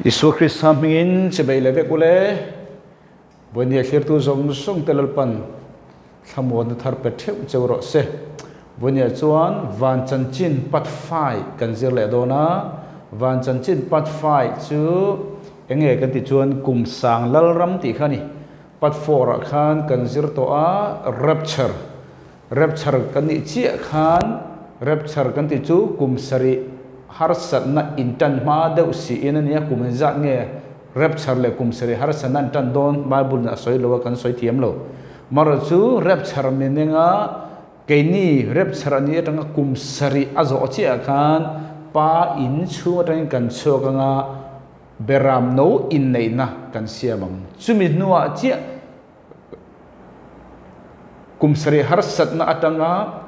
Isua Krista hmingin chibei leh vek ule. Vawinia thlirtu zawng zawng te Lalpan thlamuanna thar pe theuh cheu rawh se. Vawinia chuan van chanchin part 5 kan zir leh dawn a, van chanchin part 5 chu enge kan tih chuan kum sang lalram tih kha a ni. Part 4 ah khan kan zir tawh a, rapture, rapture kan nih chiah khan rapture kan tih chu kum sarih harsatna intan hma deuh siin a nia, kum engzat nge Rapture leh kum sarih harsatna an tan dawn Bible in a sawi lo a, kan sawi thiam lo. Marawh chu rapture min enga keini rapture a nih atanga kum sarih a zawh chiah khan Pa in chhung atangin kan chhuak anga beram no inneihna kan siam ang. Chumi hnuah chiah kum sarih harsatna atanga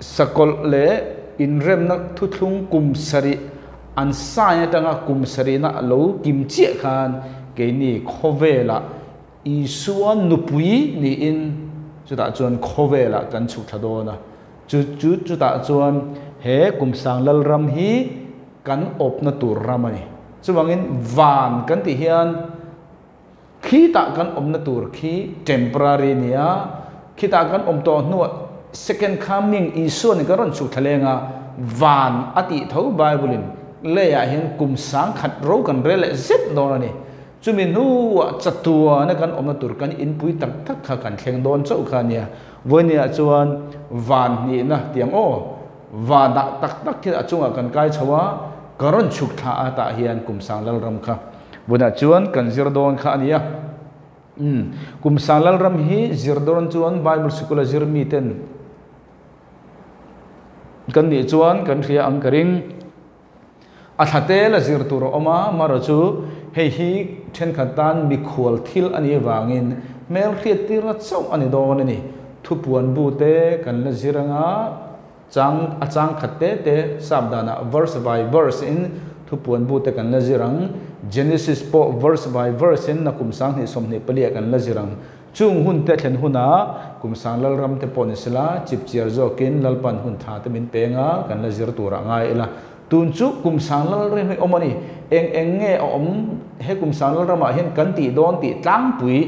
Sakawlh leh inremna thuthlung kum sarih an sign atanga kum sarihna a lo kim chiah khan keini khawvelah Isua nupui niin chutah chuan khawvelah kan chhuk thla dawn a. Chu chu chutah chuan he kum sang lalram hi kan awpna tur ram a ni. Chuvangin van kan tih hian Khitah kan awmna tur khi temporary nia, khitah kan awm tawh hnuah second coming Isua nih kan rawn chhuk thla leng a, van a tih tho Bible in leiah hian kum sangkhat ro kan rel leh zet dawn a ni. Chumi hnuah chatuana kan awmna tur kan inpui tak tak kha kan thleng dawn chauh kha a nia. Vawinia chuan van hnihna tiang aw, vanah tak tak hian a chungah kan kai chho a, ka rawn chhuk thla a tah hian kum sang lalram kha Bunah chuan kan zir dawn kha a ni a. Umm, kum sang lalram hi zir dawn chuan Bible sikul a zir mi ten kan nih chuan kan hria ang ka ring. A thla tel a zir tur a awm a, marawh chu hei hi thenkhat tan mikhual thil a nih avangin hmel hriat tirna chauh a ni dawn a ni. Thupuan bu te kan la zir anga Chang a chang khat te te sap danah verse by verse in thupuan bu te kan la zir ang. Genesis pawh verse by verse in nakum 2024 ah kan la zir ang. Chung hun te thlen hunah kum sang lalram te pawh ni sela chipchiar zawkin Lalpan hun tha te min peng a kan la zir turah ngai ila. Tun chu kum sang lalram hi awm a ni. Eng eng nge a awm he kum sang lalramah hian kan tih dawn tih tlangpui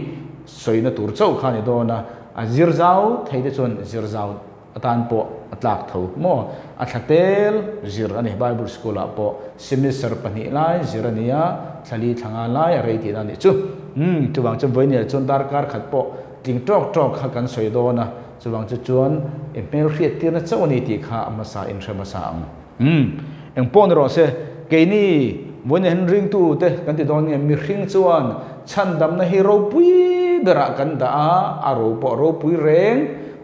sawina tur chauh kha a ni dawn a. A zir zau thei te chuan zir zau. Atan pawh a tlak tho maw? A thla tel zir a ni. Bible school ah pawh semester pahnih lai zir a ni a, thla li thla nga lai a rei tihna a nih chu. Umm, chuvang chuan vawinia chuan darkar khat pawh tling tawk tawk kha kan sawi dawn a, chuvang chu chuan i hmel hriat tirna chauh a ni tih kha a hmasa in hre hmasa ang. Umm, eng pawh ni rawh se, keini vawinia hian ringtu te kan ti dawn nge mihring chuan chhandamna hi ropui berah kan dah a, a ro pawh ropui reng.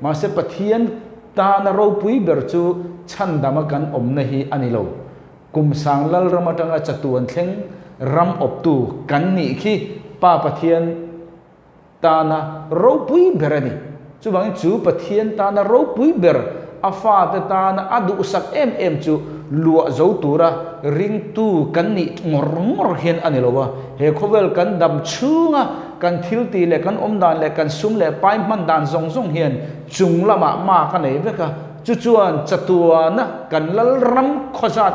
Mahse Pathian tana ropui ber chu chhandama kan awmna hi a ni lo. Kum sang lalram atanga chatuan thleng ram awptu kan nih khi Pa Pathian tana ropui ber a ni. Chuvangin chu Pathian tana ropui ber, a fate tana a duhsak em em chu luah zo tura ringtu kan nih ngawr ngawr hian a ni lo a. He khawvel kan dam chhunga kan thil tih leh kan awm dan leh kan sum leh pai hman dan zawng zawng hian chung lamah ma ka nei vek a, chu chuan chatuana kan lalram khawzat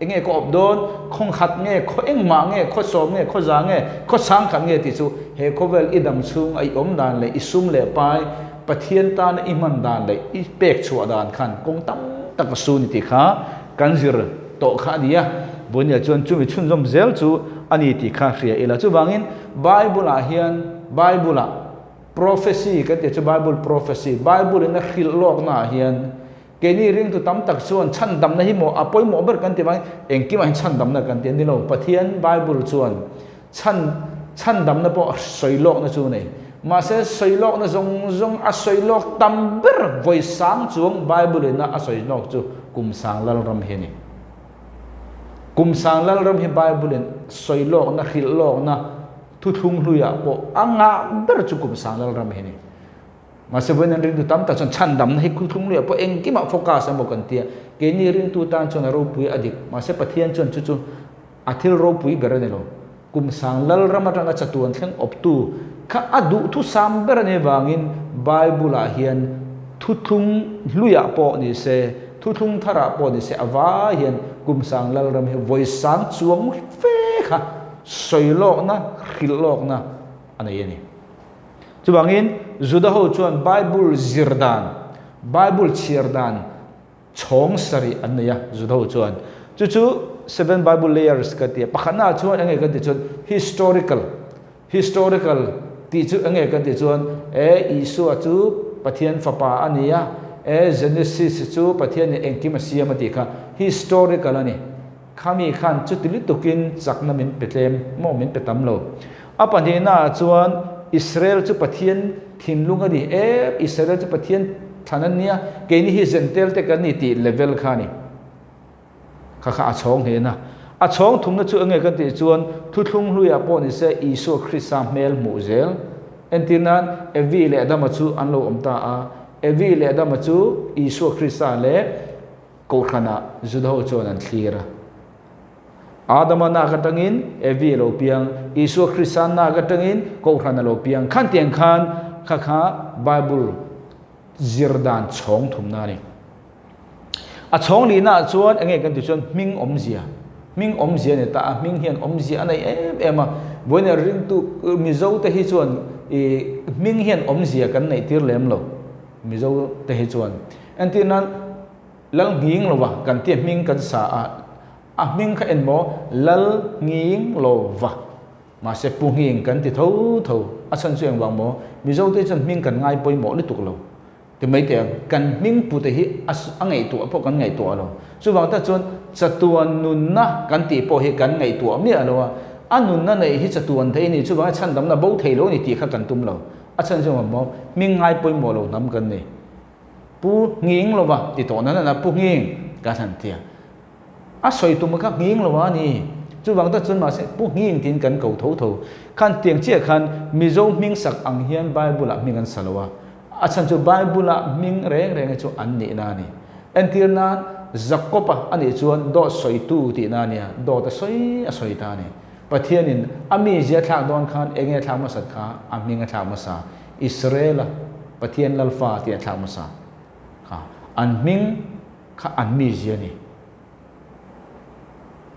enge ka awp dawn, khawngkhat nge, khaw engmah nge, khaw sawm nge, khaw za nge, khaw sangkhat nge tih chu he khawvel i dam chhung a i awm dan leh i sum leh pai Pathian tana i hman dan leh i pek chhuah dan khan kawng tam tak a su ni tih kha kan zir tawh kha a ni a, Vawinia chuan chumi chhunzawm zel chu a ni tih kha hria ila. Chuvangin Bible-ah hian Bible-ah prophecy kan tih chu Bible prophecy, Bible-in a hrilh lawknaah hian keini ringtu tam tak chuan chhandamna hi maw a pawimawh ber kan ti vangin engkimah hian chhandamna kan ti a ni lo. Pathian Bible chuan chhan chhandamna pawh sawi lawkna chu a nei. Mahse sawi lawkna zawng zawng a sawi lawk tam ber vawi sang chuang Bible in a sawi lawk chu kum sang lalram hi a ni. Kum sang lalram hi Bible in sawi lawkna hrilh lawkna thuthlung hluiah pawh a ngah ber chu kum sang lalram hi a ni. Mahse vawiin an ringtu tam tak chuan chhandamna hi thuthlung hluiah pawh engkimah focus emaw kan ti a, keini ringtu tan chuan a ropui a dik. Mahse Pathian chuan chu chu A thil ropui ber a ni lo. Kum sang lalram atanga chatuan thleng awptu kha a duhthusam ber a nih avangin Bible-ah hian thuthlung hluiah pawh ni se, thuthlung tharah pawh ni se a vai hian kum sang lalram hi vawi sang chuang fe kha. kha sawi lawkna, hrilh lawkna a nei a ni. Chuvangin Juda ho chuan Bible zir dan, Bible chhiar dan chhawng sarih an nei a, Juda ho chuan. Chu chu Seven Bible Layers ka ti a. Pakhatnaah chuan eng nge kan tih chuan historical, historical tih chu eng nge kan tih chuan e Isua chu Pathian fapa a ni a, e Genesis chu Pathianin engkim a siam a tih kha historical a ni. Khami khan chuti lutukin chakna min pe tlem maw min pe tam lo. A pahnihnaah chuan Israel chu Pathian thinlung a ni e, Israel chu Pathian thlan a nia, keini hi Zentel te kan ni tih level kha a ni. Kha kha a chhawng hnehna. A chhawng thumna chu enge kan tih chuan thuthlung hluiah pawh ni se Isua Krista hmel hmuh zel. Entir nan Evi leh Adama chu an lo awm ta a, Evi leh Adama chu Isua Krista leh Kohhranah Juda-ho chuan an thlir a. Adama nak atangin Evi a lo piang, Isua Krista nak atangin Kohhran a lo piang. Khan tiang khan kha kha Bible zir dan chhawng thumna a ni. A chhawng lihnaah chuan enge kan tih chuan hming awmzia, hming awmzia a ni ta a, hming hian awmzia a nei em em a. Vawiin ringtu Mizo te hi chuan ih hming hian awmzia kan neih tir lem lo Mizo te hi chuan. Entir nan Lal nghing lova kan tia hming kan sa a, a hming kha en maw Lal nghing lova mahse Pu Nghing kan ti tho tho, a chhan chu engvang maw Mizo te chuan hming kan ngai pawimawh lutuk lo ti mai teh ang, kan hming pu te hi a ngaihtuah pawh kan ngaihtuah lo, chuvang tak chuan chatuan nunna kan tih pawh hi kan ngaihtuah miah lo a, a nunna neih hi chatuan thei a ni, chuvang a chhandamna bo thei lo a ni tih kha kan tum lo, a chhan chu engvang maw hming ngai pawimawh lo hnam kan ni. Pu nghing lova ti tawh nan a Pu nghing ka han ti a, a sawi tum kha nghing lova a ni. Chuvang tak chuan mahse Pu nghing tiin kan ko tho tho. Khan tiang chiah khan Mizo hming sak ang hian Bible ah hming an sa lo a, a chhan chu Bible ah hming reng reng hi chu an nihna a ni. Entir nan Jakob-a a nih chuan dawt sawitu tihna a nia, dawt a sawi a sawi ta a ni. Pathianin a mizia thlak dawn khan enge a thlak hmasat kha a hming a thlak hmasa. Israela Pathian Lalfa tih a thlak hmasa kha an hming kha an mizia a ni.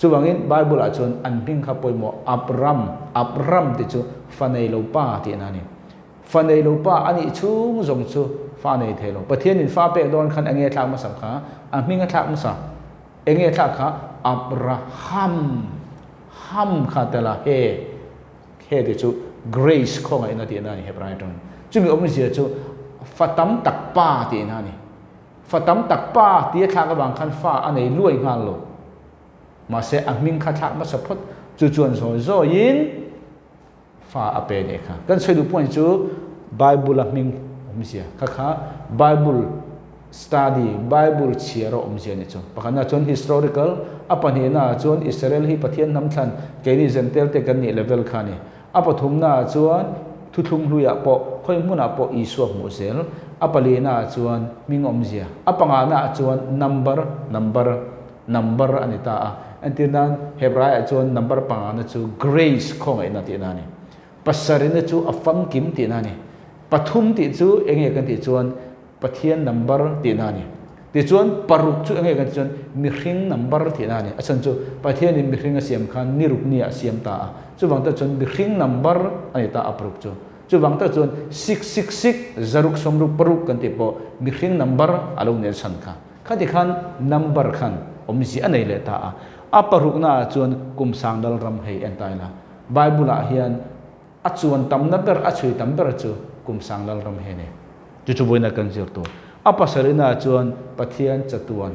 Chuvangin Bible ah chuan an hming kha pawimawh Abram, Abram tih chu fa nei lo pa tihna a ni. Fa nei lo pa a nih chhung zawng chu fa a nei thei lo. Pathianin fa pek dawn khan enge a thlak hmasa kha a hming a thlak hmasa. Enge a thlak kha Abraham, Ham kha tel a he. He tih chu grace khawngaihna tihna a ni Hebrai atangin. Chumi awmzia chu fa tam tak pa tihna a ni. Fa tam tak pa tia thlak avang khan fa a nei luai nghal lo. Mahse a hming kha thlak hmasa phawt chu chuan zawi zawiin fa a pe nih kha. Kan sawi duh point chu Bible a hming awmzia kha kha Bible Study, Bible chhiar a awmzia nih chu. Pakhatna chuan historical, a pahnihna ah chuan Israel hi Pathian hnam thlan, keini Zentel te kan nih level kha a ni. A pathumna ah chuan thuthlung hluiah pawh, khawi hmunah pawh Isua hmuh zel. A palihna ah chuan hming awmzia. A pangana ah chuan number, number, number a ni ta a. Entir nan Hebrai ah chuan number pangana chu grace, khawngaihna tihna a ni. Pasarihna chu a famkim tihna a ni. Pathum tih chu enge kan tih chuan Pathian number tihna a ni. Tichuan paruk chu enge kan tih chuan mihring number tihna a ni. A chhan chu Pathianin mihring a siam khan ni ruk nia a siam ta a. Chuvang tak chuan mihring number a ni ta a paruk chu. Chuvang tak chuan 666 zaruk sawmruk paruk kan tih pawh mihring number a lo nen chhan kha. Khati khan number khan awmzia a nei leh ta a. A paruknaah chuan kum sang dal ram hei en ta ila. Bible ah hian a chuan tamna ber, a chhui tam ber chu kum sang lal ram hi a ni. Chu chu vawiina kan zir tur. A pasarihnaah chuan Pathian chatuan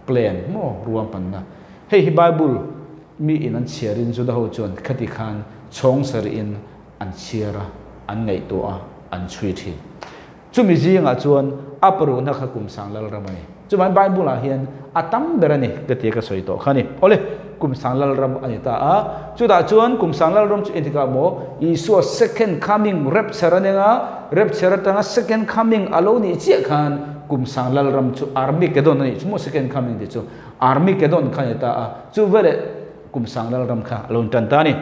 plan maw ruahmanna. Hei hi Bible mi in an chhiarin Juda ho chuan khati khan chhawng sarih in an chhiar a, an ngaihtuah a, an chhui thin. Chumi zingah chuan a parukna kha kum sang lal ram a ni. Chuvangin Bible ah hian a tam ber a ni ka tia ka sawi tawh kha a ni. Awle, kum sang lal ram a ni ta a. Chutah chuan kum sang lal ram chu engtikah maw Isua second coming rapture a neng a, rapture atanga second coming a lo nih chiah khan kum sang lal ram chu Armageddon a nih chu maw second coming tih chu Armageddon kha a ni ta a. Chu veleh kum sang lal ram kha a lo intan ta a ni.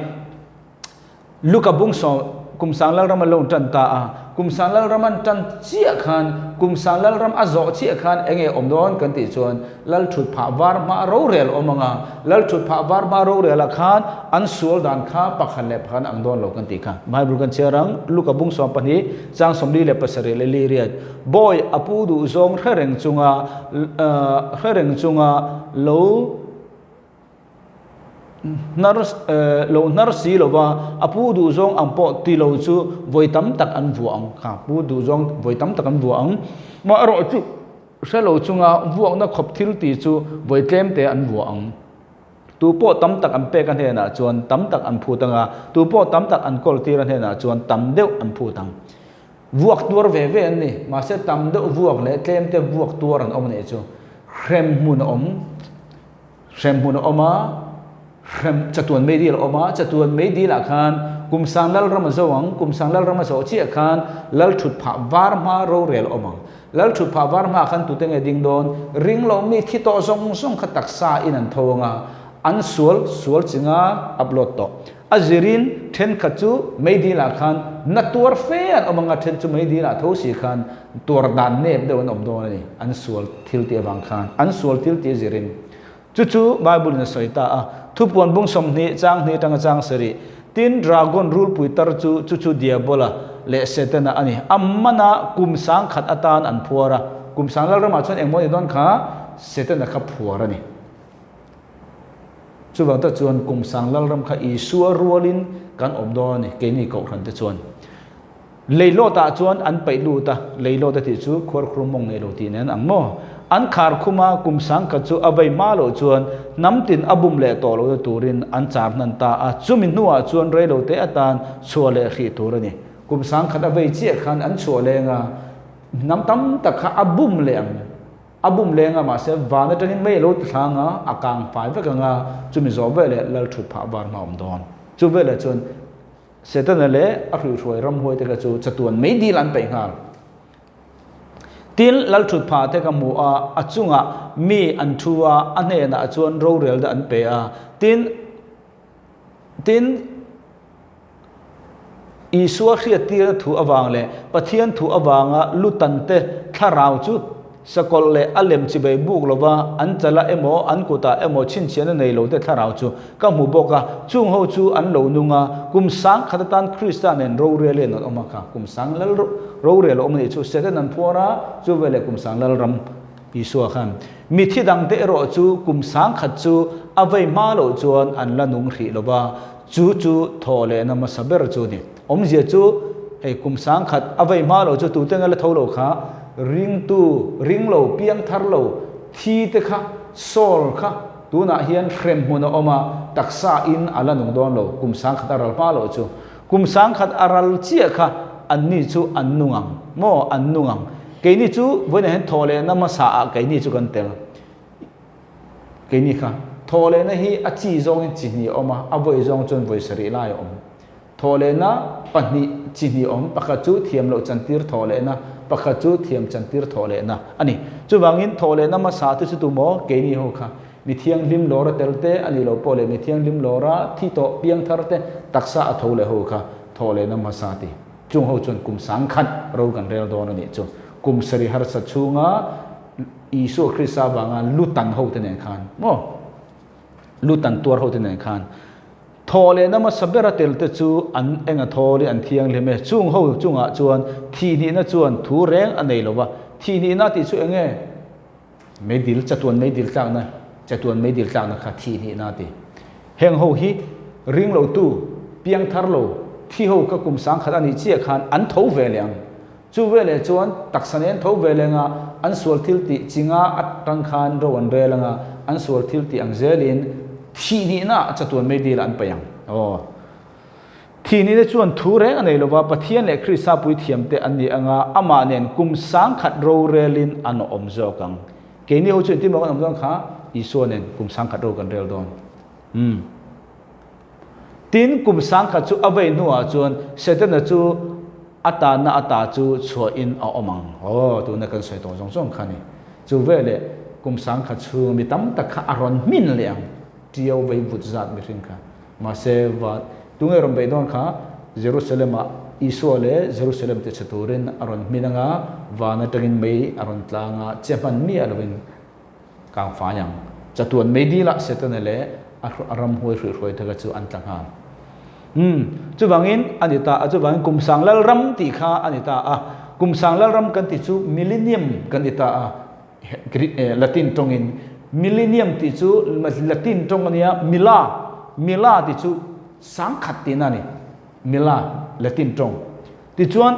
Luka bung saw kum sang lalram a lo tan ta a. Kum sang Lalram an tan chiah khan, kum sang Lalram a zawh chiah khan eng nge awm dawn kan tih chuan Lal thut phah var hma rorel awm ang a, Lal thut phah var hma rorelah khan an sual dan kha pakhat leh pakhat ang dawn lo kan tih kha. Bible kan chhiar ang, Luka bung 12, chang 47 leh li riat, Bawi a pu duh zawng hre reng chunga hre reng chunga lo hnar lo hnar si lova a pu duh zawng ang pawh ti lo chu vawi tam tak an vuah ang kha, pu duh zawng vawi tam tak an vuah ang. Amaherawhchu Hre lo chunga vuakna khawp thil ti chu vawi tlem te an vuah ang. Tu pawh tam tak an pek a hnenah chuan tam tak an phut ang a, tu pawh tam tak an kawl tir a hnenah chuan tam deuh an phut ang. Vuak tuar ve ve an ni, mahse tam deuh vuak leh tlem te vuak tuar an awm a nih chu. Hrem hmun a awm, hrem hmun a awm a, hrem chatuan meidil a awm a, chatuan meidil ah khan kum sang lal ram a zo ang, kum sang lal ram a zawh chiah khan lal thut phah var hma rorel a awm ang. Lal thut phah var hma khan tute nge ding dawn? Ring lo mi thi tawh zawng zawng kha taksa in an tho ang a, an sual sual chinga upload tawh. A zirin thenkhat chu meidil ah khan na tuar fe an awm ang a, then chu meidil ah tho si khan tuar dan nep deuh an awm dawn a ni, an sual thil tih avang khan, an sual thil tih a zirin. Chu chu Bible in a sawi ta a, Thupuan bung 20 chang hnih atanga chang sarih, Tin, dragon rulpui tar chu chu chu Diabola leh Setana a ni. A mana kum 1000 atan an phuar a, kum sang Lalramah chuan engmaw ni dawn kha Setana kha phuar a ni. Chuvang tak chuan kum sang Lalram kha Isua rualin kan awm dawn a ni, keini kohhran te chuan. Leilawtah chuan an paih lut a, leilawt a tih chu khuarkhur mawng nei lo tih nen ang maw? An khar khum a, kum 1000 chu a vei hma loh chuan hnam tin a bum leh tawh lohna turin an char hnan ta a, chumi hnuah chuan reilo te atan chhuah leh hrih tur a ni. Kum 1000 a vei chiah khan an chhuah leng a, hnam tam tak kha a bum leh ang. A bum leng a, mahse van atangin mei a lo ti thlang a, a kang fai vek ang a, chumi zawh veleh lal thut phah var hma awm dawn. Chu veleh chuan. Setana leh a hruihruai ramhuai te kha chu chatuan meidil an peih nghal. Tin, lalthutphah te ka hmu a, a chungah mi an thu a, a hnenah chuan rorel te an pe a. Tin, tin, Isua hriattirna thu avang leh Pathian thu avanga lutan te thlarau chu Sakawlh leh a lem chibei buk lova an chalah emaw an kutah emaw chhinchhiahna nei lote thlarau chu ka hmu bawk a, chung ho chu an lo nung a, kum 1000 atan Krista nen rorel in an awm a kha, kum sang lal rorel a awm a nih chu, Satan an phuar a, chu veleh kum sang lal ram Isua khan mithi dangte erawh chu kum 1000 chu a vei hma loh chuan an la nung hrih lova, chu chu thaw lehna hmasa ber chu a ni. Awmzia chu hei kum 1000 a vei hma lo chu tute nge la tho lo kha ringtu ring lo piang thar lo thi te kha Saul kha tunah hian hrem hmun a awm a taksa in a la nung dawn lo kum 1000 a ral hma lo chu kum 1000 a ral chiah kha an ni chu an nung ang maw an nung ang keini chu vawiinah hian thaw lehna hmasa ah keini chu kan tel keini kha thaw lehna hi a chi zawngin chi hnih a awm a a vawi zawng chuan vawi sarih lai a awm. Thawhlehna pahnih chi hnih awm, pakhat chu thiam loh chantir thawhlehna, pakhat chu thiam chantir thawhlehna a ni. Chuvangin thawhlehna hmasa te chu tu maw? Keini ho kha. Mi thianghlim lawra tel te a nih loh pawh leh mi thianghlim lawra thi tawh piang thar te taksa a tho leh ho kha thawhlehna hmasa ti. Chung ho chuan kum 1000 ro kan rel dawn a nih chu. Kum sarih harsa chhunga Isua Krista avanga lutan ho te nen khan maw? Lutan tuar ho te nen khan. Thaw leh na hmasa bera tel te chu an eng a thawl i an thianghlim e. Chung ho chungah chuan thihhnihna chuan thu reng a nei lo va. Thihhnihna tih chu eng nge? Meidil, chatuan meidil tlakna, chatuan meidil tlakna kha thihhnihna a ti. Heng ho hi ring lo tu, piang thar lo, thi ho kha kum 1000 a nih chiah khan an tho ve leh ang. Chu veleh chuan taksa nen tho ve leng a, an sual thil tih chinga atang khan ro an rel ang a, an sual thil tih ang zelin thihhnihna ah chatuan meidil ah an paih ang. Aw. Thihhnihna chuan thu reng a nei lova, Pathian leh Krista puithiam te an ni ang a, amah nen kum 1000 ro relin an awm zawk ang. Keini ho chu engtin maw kan awm dawn kha? Isua nen kum 1000 ro kan rel dawn. Umm. Tin, kum 1000 chu a vei hnuah chuan Setana chu a tanna ata chu chhuahin a awm ang. Aw, tuna kan sawi tawh zawng zawng kha a ni. Chu veleh kum 1000 chhung mi tam tak kha a rawn hmin leh ang, tiau vei vut zat mihring kha. Mahse, va, tunge rawn beih dawn kha Jerusalem-ah. Isua leh Jerusalem tichhe turin a rawn hmin anga, van atangin mei a rawn tlang a, che hman miah lovin kang fai ang. Chatuan mei dilah Setana leh a ramhuai hruihhruai thaka chu an tla nghal. Umm, chuvangin a ni ta a, chuvangin kum sang lalram tih kha a ni ta a. Kum sang lalram kan tih chu millennium kan ti ta a, Latin tawngin. Millennium tih chu Latin tawng a nia, mila, mila tih chu sangkhat tihna a ni, mila, Latin tawng. Tichuan,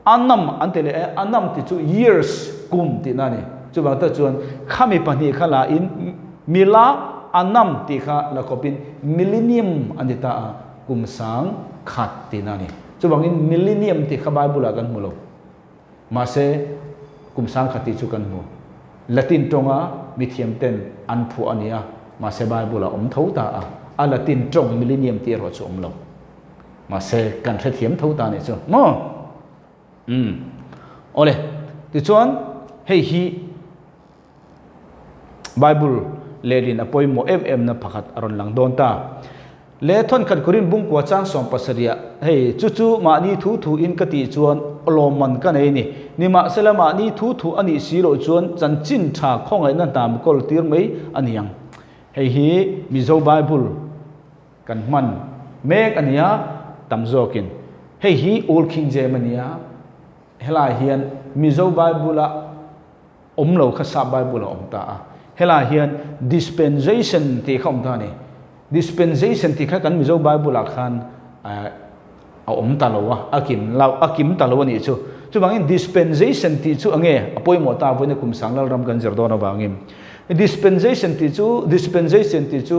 annum an ti leh e, annum tih chu years, kum tihna a ni. Chuvang tak chuan khami pahnih kha la in mila annum tih kha la khawpin millennium a ni ta a, kum sang khat tihna a ni. Chuvangin millennium tih kha Bible ah kan hmu lo. Mahse, kum sang khat tih chu kan hmu. Latin tawnga mithiam ten an phuah a ni a, mahse Bible ah awm tho ta a, a Latin tawng millennium tih erawh chu awm lo. Mahse, kan hrethiam tho ta nih chu maw? Umm. Awle, tichuan hei hi Bible lehlin a pawimawh em em na pakhat a rawn lang dawn ta. Le thawnkhat Korin bungkua chang 70ah, hei chu chu mahni thu thu in ka tih chuan lawmman ka nei ni. Nimahsela mahni thu thu a nih si loh chuan chanchin tha khawngaihna hnam kawl tir mai a ni ang. Hei hi Mizo Bible Kan hman mek a nia tam zawkin. Hei hi Old King James a nia, helai hian Mizo Bible-a awm lo kha Sap Bible a awm ta a. Helai hian dispensation tih kha awm ta a ni. Dispensation tih kha kan Mizo Bible-ah khan a awm ta lo a, a kim lo, a kim ta lo a nih chu. Chuvangin dispensation tih chu enge a pawimawh ta vawiin kum sang Lalram kan zir dawn avangin. Dispensation tih chu, dispensation tih chu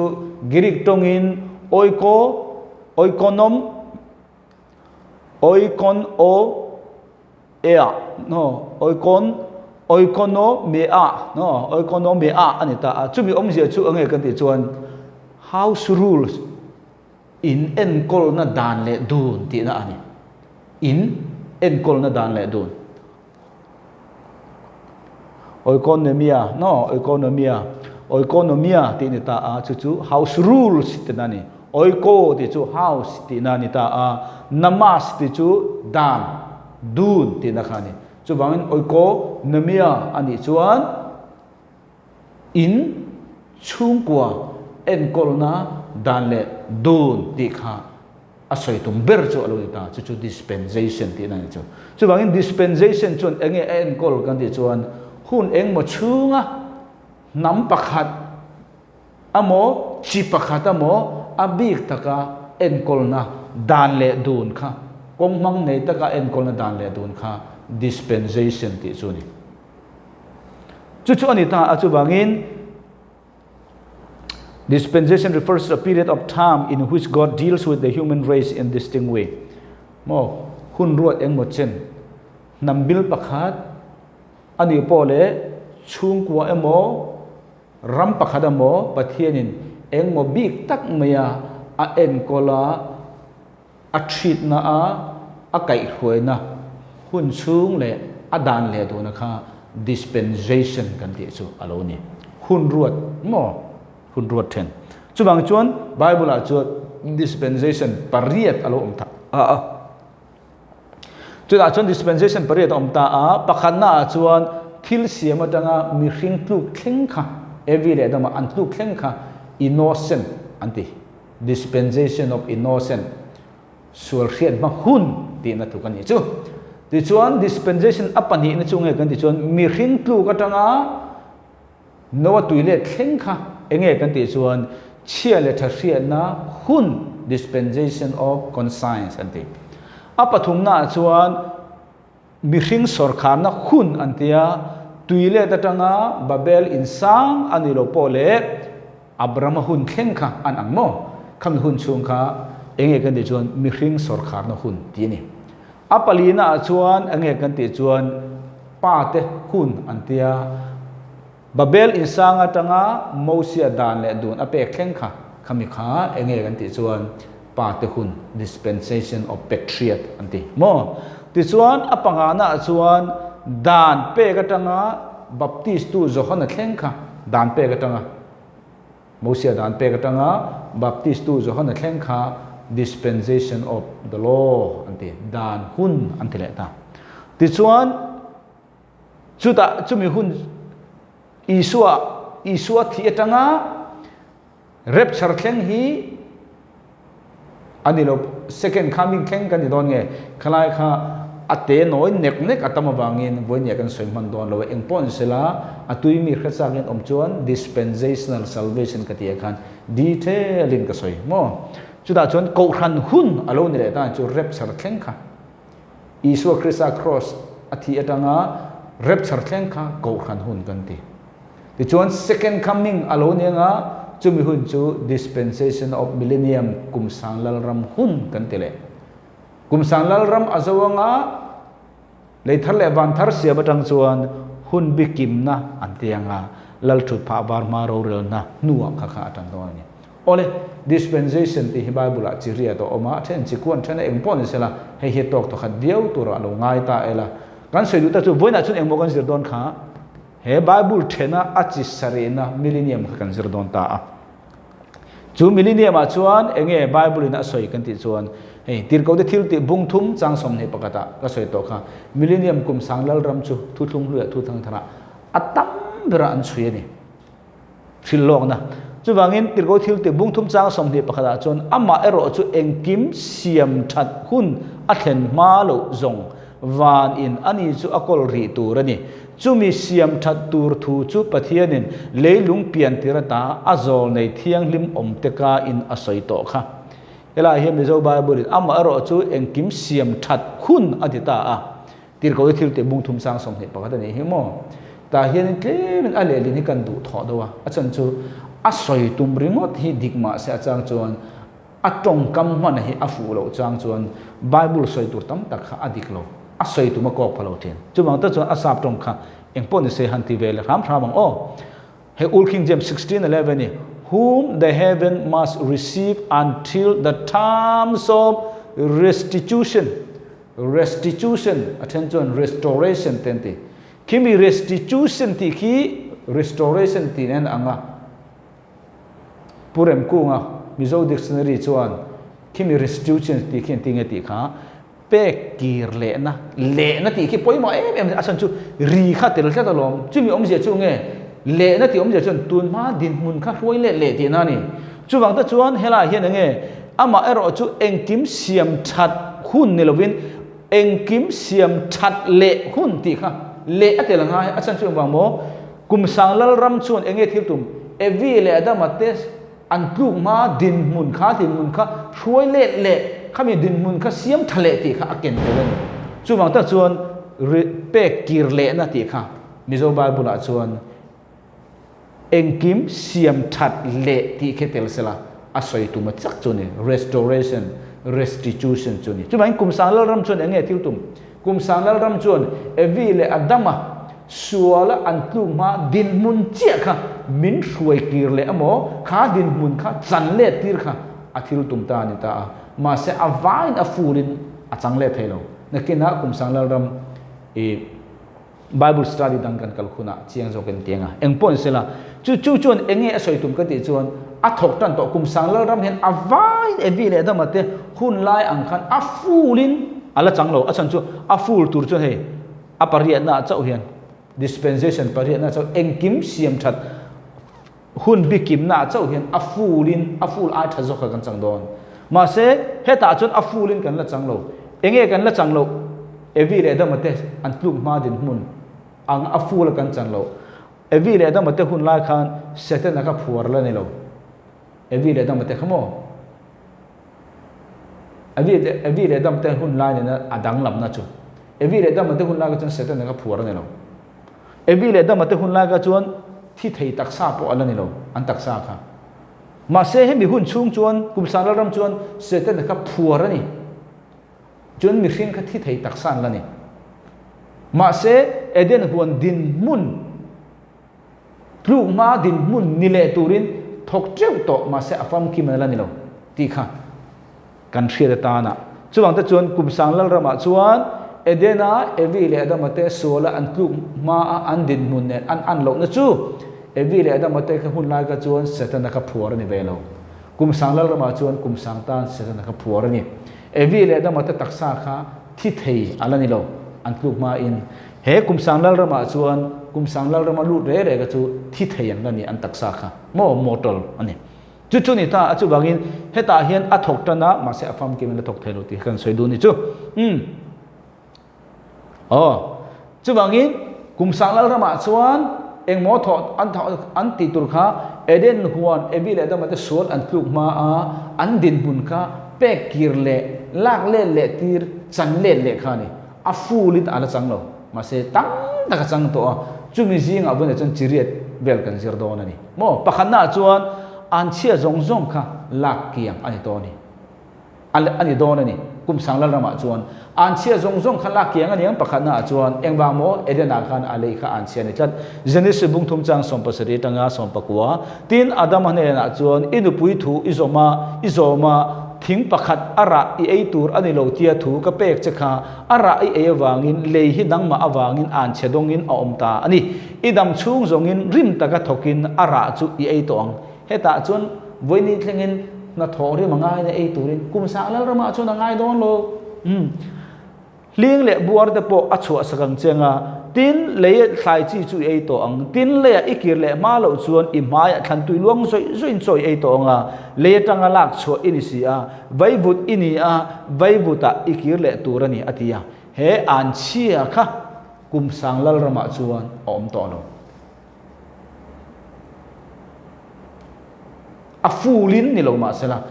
Greek tawngin oiko, oikonom, oikon o ea, no, oikon, oikonomea, no, oikonomea a ni ta a. Chumi awmzia chu enge kan tih chuan house rules, In enkawlna dan leh dun tihna a ni. In enkawlna dan leh dun. Oikonomia, no, oikonomia, oikonomia tih ni ta a, chu chu house rules tihna a ni. Oiko tih chu house tihna a ni ta a, namas tih chu dan, dun tihna kha a ni. Chuvangin oikonomia a nih chuan In chhungkua enkawlna dan leh dun tih kha a sawi tum ber chu a lo ni ta, chu chu dispensation tihna a ni chu. Chuvangin dispensation chuan eng nge a enkawl kan tih chuan hun engmaw chhunga hnam pakhat amaw chi pakhat amaw a bik taka enkawlna dan leh dun kha kawng hmang nei taka enkawlna dan leh dun kha dispensation tih chu a ni. Chu chu a ni ta a, chuvangin dispensation refers to a period of time in which God deals with the human race in distinct way. Maw hun ruat engmaw chen hnam bil pakhat a nih pawh leh chhungkua emaw ram pakhat emaw Pathianin engmaw bik tak maia a enkawl a, A ṭhitna a a kaihhruaina hun chhung leh a dan leh duhna kha dispensation kan tih chu a lo ni. Hun ruat maw? Hun ruat ṭhen. Chuvang chuan Bible-ah chuan dispensation pariat a lo awm ta a. Chutah chuan dispensation pariat a awm ta a, pakhatnaah chuan thil siam atanga mihring tluk thleng kha, Evi leh Adama an tluk thleng kha innocent an ti. Dispensation of innocent, sual hriat hma hun tihna tluk a nih chu. Tichuan dispensation a pahnihna chu nge kan tih chuan mihring tluk atanga Noa tui let thleng kha enge kan tih chuan chhia leh tha hriatna hun, dispensation of conscience an ti. A pathumna ah chuan mihring sawrkharna hun an ti a, tui let atanga Babel in sang a ni lo pawh leh Abrahama hun thleng kha an ang maw? Khami hun chhung kha enge kan tih chuan mihring sawrkharna hun tih a ni. A palina ah chuan enge kan tih chuan pa te hun an ti a, Babel in sang atanga Mosia dan leh dun a pek thleng kha khami kha enge kan tih chuan pa te hun, dispensation of patriot an ti maw? Tichuan a pangana ah chuan dan pek atanga Baptist tu Johana thleng kha dan pek atanga Mosia dan pek atanga Baptist tu Johana thleng kha dispensation of the law an ti, dan hun an ti leh ta. Tichuan, chutah chumi hun Isua Isua thih atanga rapture thleng hi a ni lo, second coming thleng kan ni dawn nge? Khalai kha a te nawi nek nek a tam avangin vawinia kan sawi hman dawn lo a, engpawh ni sela a tui mi hre chak in awm chuan dispensational salvation ka tih ah khan detail in ka sawi maw? Chutah chuan kohhran hun a lo ni leh ta chu rapture thleng kha Isua Krista cross a thih atanga rapture thleng kha kohhran hun kan ti. Tichuan second coming a lo ni anga chumi hun chu dispensation of millennium kum sang lalram hun kan ti leh. Kum sang lalram a zo anga lei thar leh van thar siam atang chuan hun bikimna an ti anga lal thut phah var hma rorelna hnuah kha kha a tan dawn a ni. Awle, dispensation tih hi Bible ah chi riat a awm a, a then chi kuan then a eng pawh ni sela, hei hi tawk thawkhat viau turah a lo ngai ta ela. Kan sawi duh tak chu vawiinah chuan engmaw kan zir dawn kha? He Bible thena a chi sarihna millennium kha kan zir dawn ta a. Chu millennium ah chuan enge Bible in a sawi kan tih chuan hei Tirhkohte thil tih bung thum chang 21 ah ka sawi tawh kha millennium kum sang lalram chu thuthlung hluiah thuthang tharah a tam berah an chhui a ni. Hrilh lawkna. Chuvangin Tirhkoh thil tih bung thum chang 21 ah chuan amah erawh chu engkim siam that hun a thlen hma loh zawng van in ani chu a kawl rih tur a ni. Chumi siam that tur thu chu Pathianin leilung pian tir ata a zawl nei thianghlim awm te ka in a sawi tawh kha. Helaiah hian Mizo Bible in amah erawh chu engkim siam that hun a ti ta a. Tirhkoh hi thil tih bung thum sang 21 a nih hi maw? Tah hianin tlemin a lehlin hi kan duh thawh deuh a, a chhan chu a sawi tum ringawt hi dik mah se a chang chuan a tawngkam hman hi a fuh loh chang chuan Bible sawi tur tam tak kha a dik lo, a sawi tum a kawk pha lo thin. Chuvang tak chuan a sap tawng kha eng pawh ni se han ti ve leh hram hram ang aw. He Old King James 16:11 hi whom the heaven must receive until the times of restitution Restitution, a then chuan restoration te an ti. Khimi restitution tih khi restoration tih nen ang a. Pu Remkunga Mizo Dictionary chuan khimi restitution tih khi an ti nge tih kha pek kir lehna, lehna tih khi pawimawh em em a chhan chu ri kha tel tlat alawm. Chumi awmzia chu nge lehna tih awmzia chuan tunhma dinhmun kha hruai leh leh tihna a ni. Chuvang te chuan helaiah hian enge amah erawh chu engkim siam that hun ni lovin engkim siam that leh hun tih kha leh a tel ngai a chhan chu engvang maw? Kum sang Lalram chuan enge thil tum? Evi leh Adama te an tluk hma dinhmun kha dinhmun kha hruai let leh khami dinhmun kha siam tha leh tih kha a ken tel a ni. Chuvang tak chuan pek kir lehna tih kha Mizo Bible ah chuan Engkim siam that leh tih khi tel sela a sawi tum a chak chu ni, restoration, restitution chu ni. Chuvangin kum sang Lalram chuan eng nge thil tum? Kum sang Lalram chuan Evi leh Adama suala an tluk hma dinhmun chiah kha min hruai kir leh emaw kha dinhmun kha chan let tir kha a thil tum ta a ni ta a. Mahse a vaiin a fulin a chang let thei lo. Nakinah kum sang Lalram i. Bible study dang kan kal hunah chiang zawk in tiang a, eng pawh ni sela, chu chu chuan eng nge a sawi tum ka tih chuan a thawk tan tawh kum sang Lalram hian a vain Evi leh Adama te hun lai ang khan a full in a la chang lo, a chhan chu a full tur chuan hei a pariatna ah chauh hian dispensation pariatna ah chauh engkim siam that hun bikimna ah chauh hian a full in a full ai tha zawk kha kan chang dawn. Mahse hetah chuan a full in kan la chang lo. Enge kan la chang loh? Evi leh Adama te an tluk hma dinhmun ang a full a kan chan loh. Evi leh Adama te hun lai khan Setana kha phuar la ni lo. Evi leh Adama te kha maw? Evi Evi leh Adama te hun lai nena a danglamna chu. Evi leh Adama te hun lai kha chuan Setana kha phuar a ni lo. Evi leh Adama te hun lai kha chuan thi thei taksa pawh a la ni lo, an taksa kha. Mahse hemi hun chhung chuan kum sang lalram chuan Setana kha phuar a ni. Chuan mihring kha thi thei taksa an la ni. Mahse Eden huan dinhmun tluk hma dinhmun ni leh turin thawk teuh tawh mahse a famkim an la ni lo tih kha kan hriat atana. Chuvang te chuan kum sang lalramah chuan Edena Evi leh Adama te suala an tluk hmaa an dinhmun nen an an lohna chu Evi leh Adama te kha hun lai kha chuan Setana kha phuar a ni ve lo. Kum sang lal ramah chuan kum sang tan Setana kha phuar a ni. Evi leh Adama te taksa kha thi thei a la ni lo, an tluk hmain. He kum sang lal ramah chuan kum sang lal rama lut reh reh kha chu thi thei an la ni, an taksa kha maw mortal a ni. Chu chu ni ta a, chuvangin hetah hian a thawk tan a, mahse a famkim in a thawk thei lo tih kan sawi duh ni chu. Umm. Aw. Chuvangin kum sang lal ramah chuan engmaw thawh an thawh an tih tur kha Eden huan Evi leh Adama te sual an tluk hma a, an dinhmun kha pek kir leh lak let leh tir chan let leh kha a ni. A full in a la chang lo. Mahse tam tak a chang tawh a, chumi zingah vawiinah chuan chiriat vel kan zir dawn a ni. Maw? Pakhatnaah chuan an chhia zawng zawng kha lak kiang a ni tawh a ni. A ni dawn a ni. Kum sang lal ramah chuan an chhia zawng zawng kha lak kiang a ni ang. Pakhatnaah chuan engvang maw? Edenah khan a lei kha an chhia a ni tlat. Genesis bung thum chang 17 atanga 19. Tin, Adama hnenah chuan, I nupui thu i zawm a, i zawm a, thing pakhat a rah i ei tur a ni lo tia thu ka pek che kha, a rah i ei avangin lei hi nangmah avangin an chhe dawngin a awm ta a ni. I dam chhung zawngin rim taka thawkin a rah chu i ei tawh ang. Hetah chuan vawiini thlengin hnathawh rim a ngaina ei turin kum sang lal ramah chuan a ngai dawn lo. Umm. Hling leh buar te pawh a chhuah sak ang che anga, tin lei thlai chi chu i ei tawh ang. Tin leiah i kir leh hma loh chuan i hmaiah thlan tui luang zawih zawih in chaw i ei tawh anga, lei atanga lak chhuah i ni si a, vaivut i ni a, vaivutah i kir leh tur a ni, a ti a. He anchhia kha kum sang lal ramah chuan a awm tawh lo. A fulin ni lo mahsela.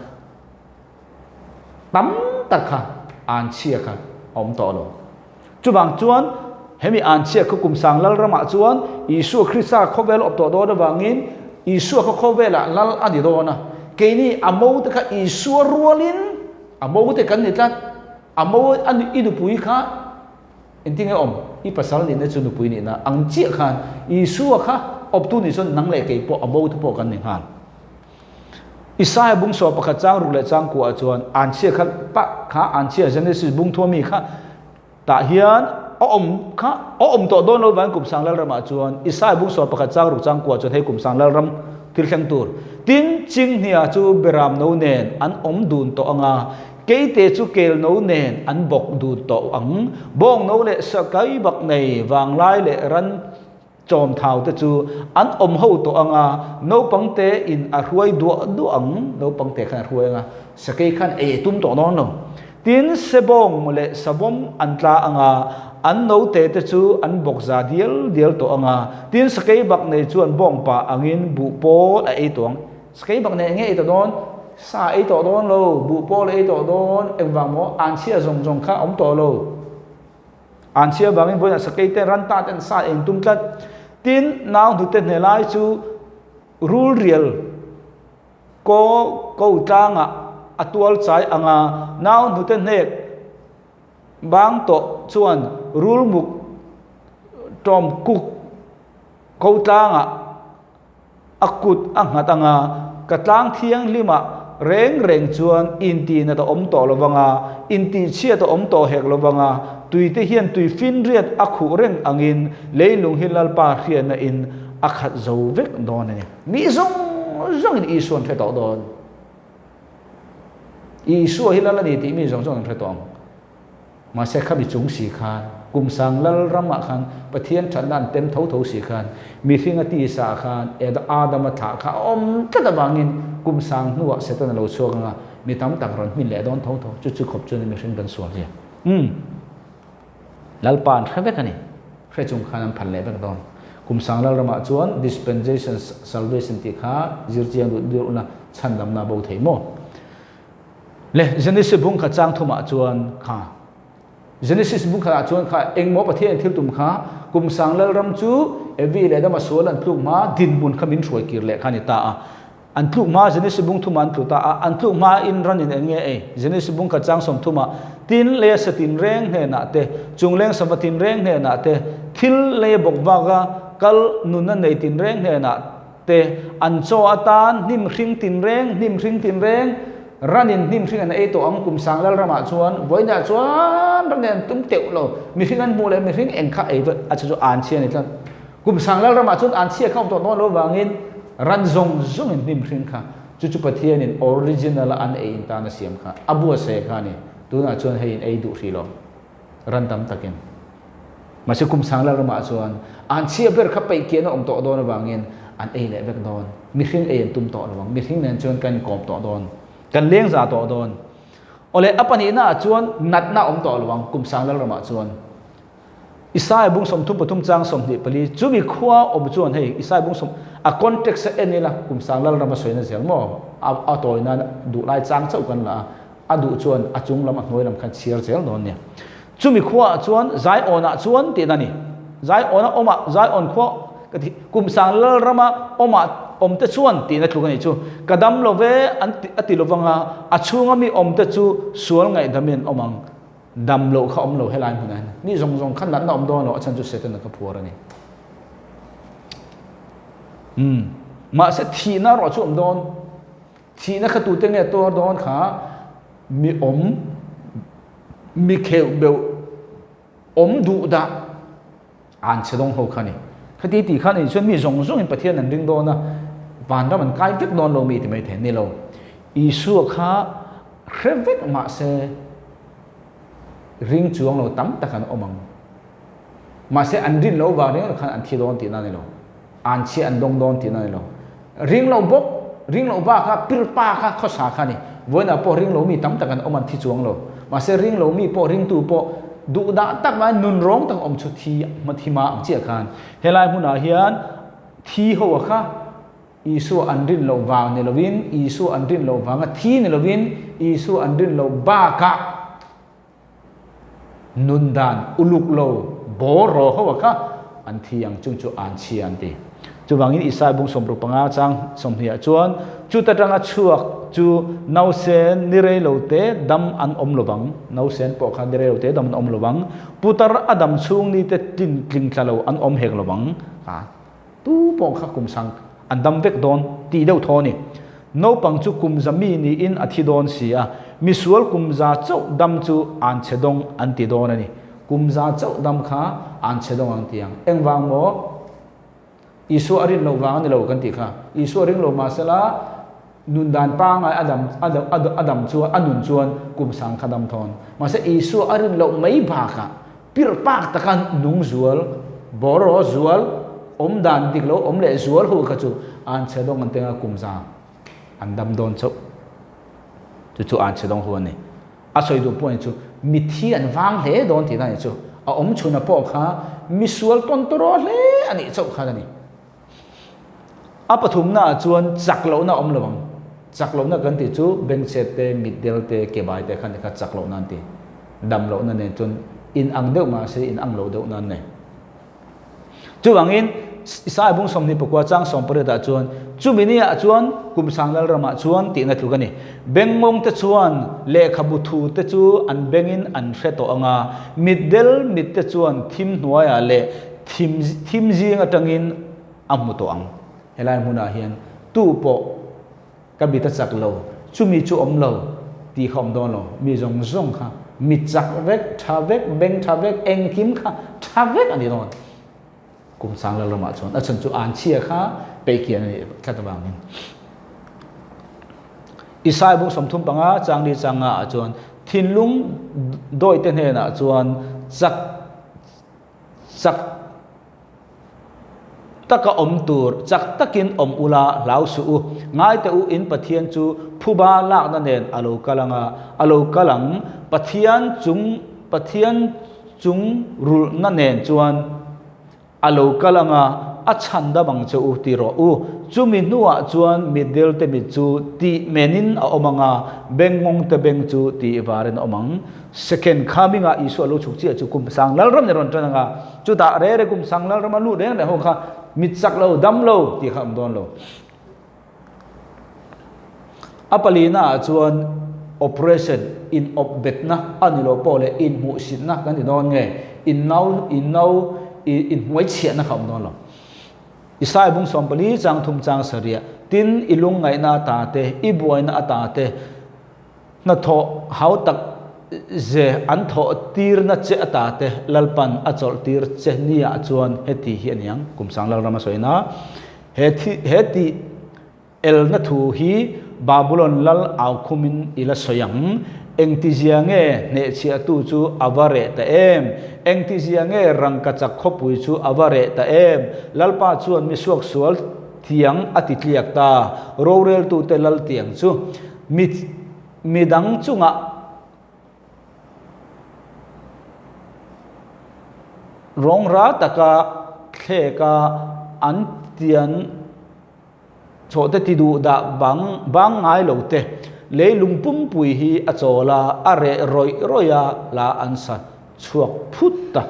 Tam tak kha anchhia kha a awm tawh lo. Chuvang chuan hemi anchhia kha kum sang lal ramah chuan Isua Krista khawvel awp tawh dawn avangin Isua kha khawvelah lal a ni dawn a. Keini a mo te kha Isua rualin a mo te kan ni tlat. A mo a i nupui kha engtin nge awm? I pasal nihna chu nupui nihna ang chiah khan Isua kha awptu nih chuan nang leh kei pawh a mo te pawh kan ni nghal. Isaiah bung sawm pakhat chang ruk leh chang kuah chuan anchhia kha pa kha anchhia Genesis bung thua mi kha tah hian a awm kha a awm tawh dawn lo vang kum sang lal ramah chuan Isaiah bung 11 chang ruk chang kuah chuan hei kum sang lal ram thil thleng tur tin chinghnia chu beram no nen an awm dun tawh anga keite chu kel no nen an bawk dun tawh ang bawng no leh sakai bak nei vanglai leh ran Chawm thau te chu an awm ho tawh ang a, naupang te in a hruai duah duah ang, naupang te khan a hruai ang a, sakei khan ei a tum tawh dawn lo. Tin, sebawng leh savawm an tla ang a, an note te chu an bawk za dial dial tawh ang a, tin sakei bak nei chuan bawng pah angin buh pawl a ei tawh ang. Sakei bak nei enge ei tawh dawn? Sa ei tawh dawn lo, buh pawl a ei tawh dawn, engvang maw? Anchhia zawng zawng kha a awm tawh lo. An chhia vangin vawiinah sakei te ran ta ten sa eng tum tlat. Tin, nau hnute hne lai chu rul rial ko ko tlangah a tual chai ang a, nau hnute hnek bang tawh chuan rul muk tawm kuk ko tlangah A kut a nghat anga, ka tlang thianghlimah reng reng chuan intihna ta awm tawh lo vanga, intihchhiat a awm tawh hek lo vanga, tuite hian tui finriat a khuh reng angin leilung hi Lalpa hriatna in a khat zo vek dawn a ni. Mi zawng zawngin Isua an hre tawh dawn. Isua hi Lal a ni tih mi zawng zawng an hre tawh ang. Mahse khami chung si khan, kum sang lal ramah khan Pathian thatna an tem tho tho si khan, mihringa tisa ah khan Adama thlah kha a awm tlat avangin kum sang hnuah Satan a lo chhuak anga mi tam tak rawn hmin leh dawn tho tho. Chu chu khawp chuan mihring kan sual zia. Umm. Lalpa an hre vek a ni. Hre chung khan an phan leh vek dawn. Kum sang lal ramah chuan dispensation salvation tih kha zir chiang duh dur ula chhandamna a bo thei maw? Le Genesis bung kha chang thumah chuan kha Genesis bung khatah chuan kha engmaw Pathian thil tum kha kum sang lal ram chu Evi leh Adama sual an tluk hma dinhmun kha min hruai kir leh kha ni ta a. An tluk hma Genesis bung thumah an tlu ta a, an tluk hma in ran in eng nge ei? Genesis bung khat chang 30ah tin lei a sa tin reng hnenah te, chungleng sava tin reng hnenah te, thil lei a bawk vaka kal nunna nei tin reng hnenah Te, an chaw atan hnim hring tinreng, hnim hring tinreng, ranin hnim hring an ei tawh ang kum sang lal ramah chuan, vawiinah chuan ranin an tum teuh lo, mihring an hmuh leh mihring eng kha ei a chu chu an chhia a ni tlat. Kum sang lal ramah chuan an chhia kha awm tawh dawn lo vangin ran zawng zawngin hnim hring kha. Chu chu Pathianin original a an ei in tan a siam kha a buatsaih kha a ni. Tunah chuan hei in ei duh hrih lo ran tam takin. Mahse kum sang lal ramah chuan an chhia ber kha peih kian a awm tawh dawn avangin an ei leh vek dawn. Mihring ei an tum tawh lo ang. Mihring nen chuan kan inkawm tawh dawn. Kan leng za tawh dawn. Awle a pahnihna ah chuan natna a awm tawh lo ang kum sang lal ramah chuan. Isaiah bung 33 chang 24, chumi khua awm chuan hei Isaiah bung sawm a context a en ila kum sang lal ram a sawina zel maw? A a tawi nan duh lai chang chauh kan la a, a duh chuan a chung lam a hnuai lam khan chhiar zel dawn nia. Chumi khua ah chuan Zion ah chuan tihna a ni. Zion a awm ah Zion khua ka ti kum sang lal rama awm ah awm te chuan tihna tluk a nih chu. Ka dam lo ve an ti a ti lovang a, a chhunga mi awm te chu sual ngaihdam in an awm ang. Dam loh kha awm lo helai hmunah hian mi zawng zawng kha natna awm dawn lo a chhan chu Setana kha phuar a ni. Umm mahse thihna erawh chu awm dawn. Thihna kha tute nge tuar dawn kha mi awm mi kheuh beuh awm duh dah an chhe dawng ho kha ni. Khati tih khan in chuan mi zawng zawng in Pathian an ring dawn a vanram an kai vek dawn lo mi ti mai thei ni lo. Isua kha hre vek mahse ring chuang lo tam tak an awm ang. Mahse an rin lo vang ringawt khan an thi dawn tihna a ni lo. An chhia an dawng dawn tihna a ni lo. Ring lo bawk, ring lo ba kha pir pa kha khawsa kha a ni. Vawiinah pawh ring lo mi tam tak an awm an thi chuang lo. Mahse ring lo mi pawh ringtu pawh duhdah tak mai nun rawng tak awm chu thi thi ma ang chiah khan helai hmunah hian thi ho a kha Isua an rin loh vang ni lovin, Isua an rin loh vanga thi ni lovin, Isua an rin loh bakah nun dan uluk lo bawr rawh ho a kha an thi ang chung chu an chhia an ti. Chuvangin Isai bung 65 chang 20 ah chuan chuta tanga chhuak chu nausen ni rei lo te dam an awm lovang, nausen pawh kha ni rei lo te dam an awm lovang, putar a dam chhung ni te tlin tling tla lo an awm hek lovang a. Tu pawh kha kum sang an dam vek dawn tih deuh thaw a ni. Naupang chu kum za mi niin a thi dawn si a, misual kum za chauh dam chu an chhe dawng an ti dawn a ni. Kum za chauh dam kha an chhe dawng ang ti ang. Engvang maw? Isua a rin loh vang a ni lo kan tih kha. Isua a ring lo mahsela nun dan pangngai a dam a dam chuan a nun chuan kum sang kha dam thawn. Mahse Isua a rin loh mai bakah Pirh pak taka nung zual, bawraw zual, awm dan dik lo awm leh zual hu kha chu an chhe dawng an tenga kum za an dam dawn chauh. Chu chu an chhe dawng hu a ni. A sawi duh pawh ni chu mithi an vang hle dawn tihna ni chu. A awm chhuna pawh kha misual tawn tawraw hle a nih chauh khan a ni. A pathumna ah chuan chak lohna a awm lo ang. Chak lohna kan tih chu bengchhet te, mitdel te, kebai te kha ni kha chak lohna an ti. Dam lohna nen chuan in ang deuh mahse in ang lo deuh nan nei. Chuvangin Isaiah bung 29 chang 18 ah chuan chumi ni ah chuan kum sang lal ramah chuan tihna tluk a ni. Bengngawng te chuan lehkhabu thu te chu an bengin an hre tawh ang a, mitdel mit te chuan thim hnuaiah leh Thim thim zing atangin a hmu tawh ang. Helai hmunah hian tu pawh ka mit a chak lo, chumi chu awm lo tih kha awm dawn lo. Mi zawng zawng kha mit chak vek, tha vek, beng tha vek, engkim kha tha vek a ni dawn. Kum sang lal ramah chuan a chhan chu anchhia kha peihkian a nih tlat avangin. Isai bung 35 chang li chang nga ah chuan thinlung dawite hnenah chuan chak Chak taka awm tur, chak takin awm ula hlau suh u. Ngai teh u, in Pathian chu phuba lakna nen a lo kal ang a, a lo kal ang. Pathian chung, Pathian chung rulhna nen chuan a lo kal ang a, a chhan dam ang che u ti rawh u. Chumi hnuah chuan mitdel te mit chu tih menin a awm ang a, bengngawng te beng chu tih varin a awm ang. Second coming ah Isua lo chhuk chiah chu kum sang lal ram ni rawn tan anga chutah re re kum sang lal rama lut reng reng ho kha mit chak lo dam lo tih kha awm dawn lo. A palina ah chuan operation in awp betna a ni lo pawh leh in hmuhsitna kan ti dawn nge in nau in nau in hmuai chhiahna kha awm dawn lo. Isai bung 14 chang 3 chang 7 tin i lungngaihna ata te i buaina ata te Hnathawh hautak ze an thawh tirna che ata te Lalpan a chawlh tir che niah chuan heti hi a ni ang, Kum Sang Lalram a sawi na. He thi he tih elna thu hi Babulon lal au khumin i la sawi ang. Engtizia nge hnehchhiahtu chu a va reh ta em? Engtizia nge rangkachak khawpui chu a va reh ta em? Lalpa chuan mi suaksual tiang a ti tliak ta, roreltute lal tiang chu mi midang chungah rawngra taka thleka an tian Chawhte ti duh dah bang bang ngai lo te, leilung pumpui hi a chawl a, a reh rawih rawih a, la an sa chhuak phut ta.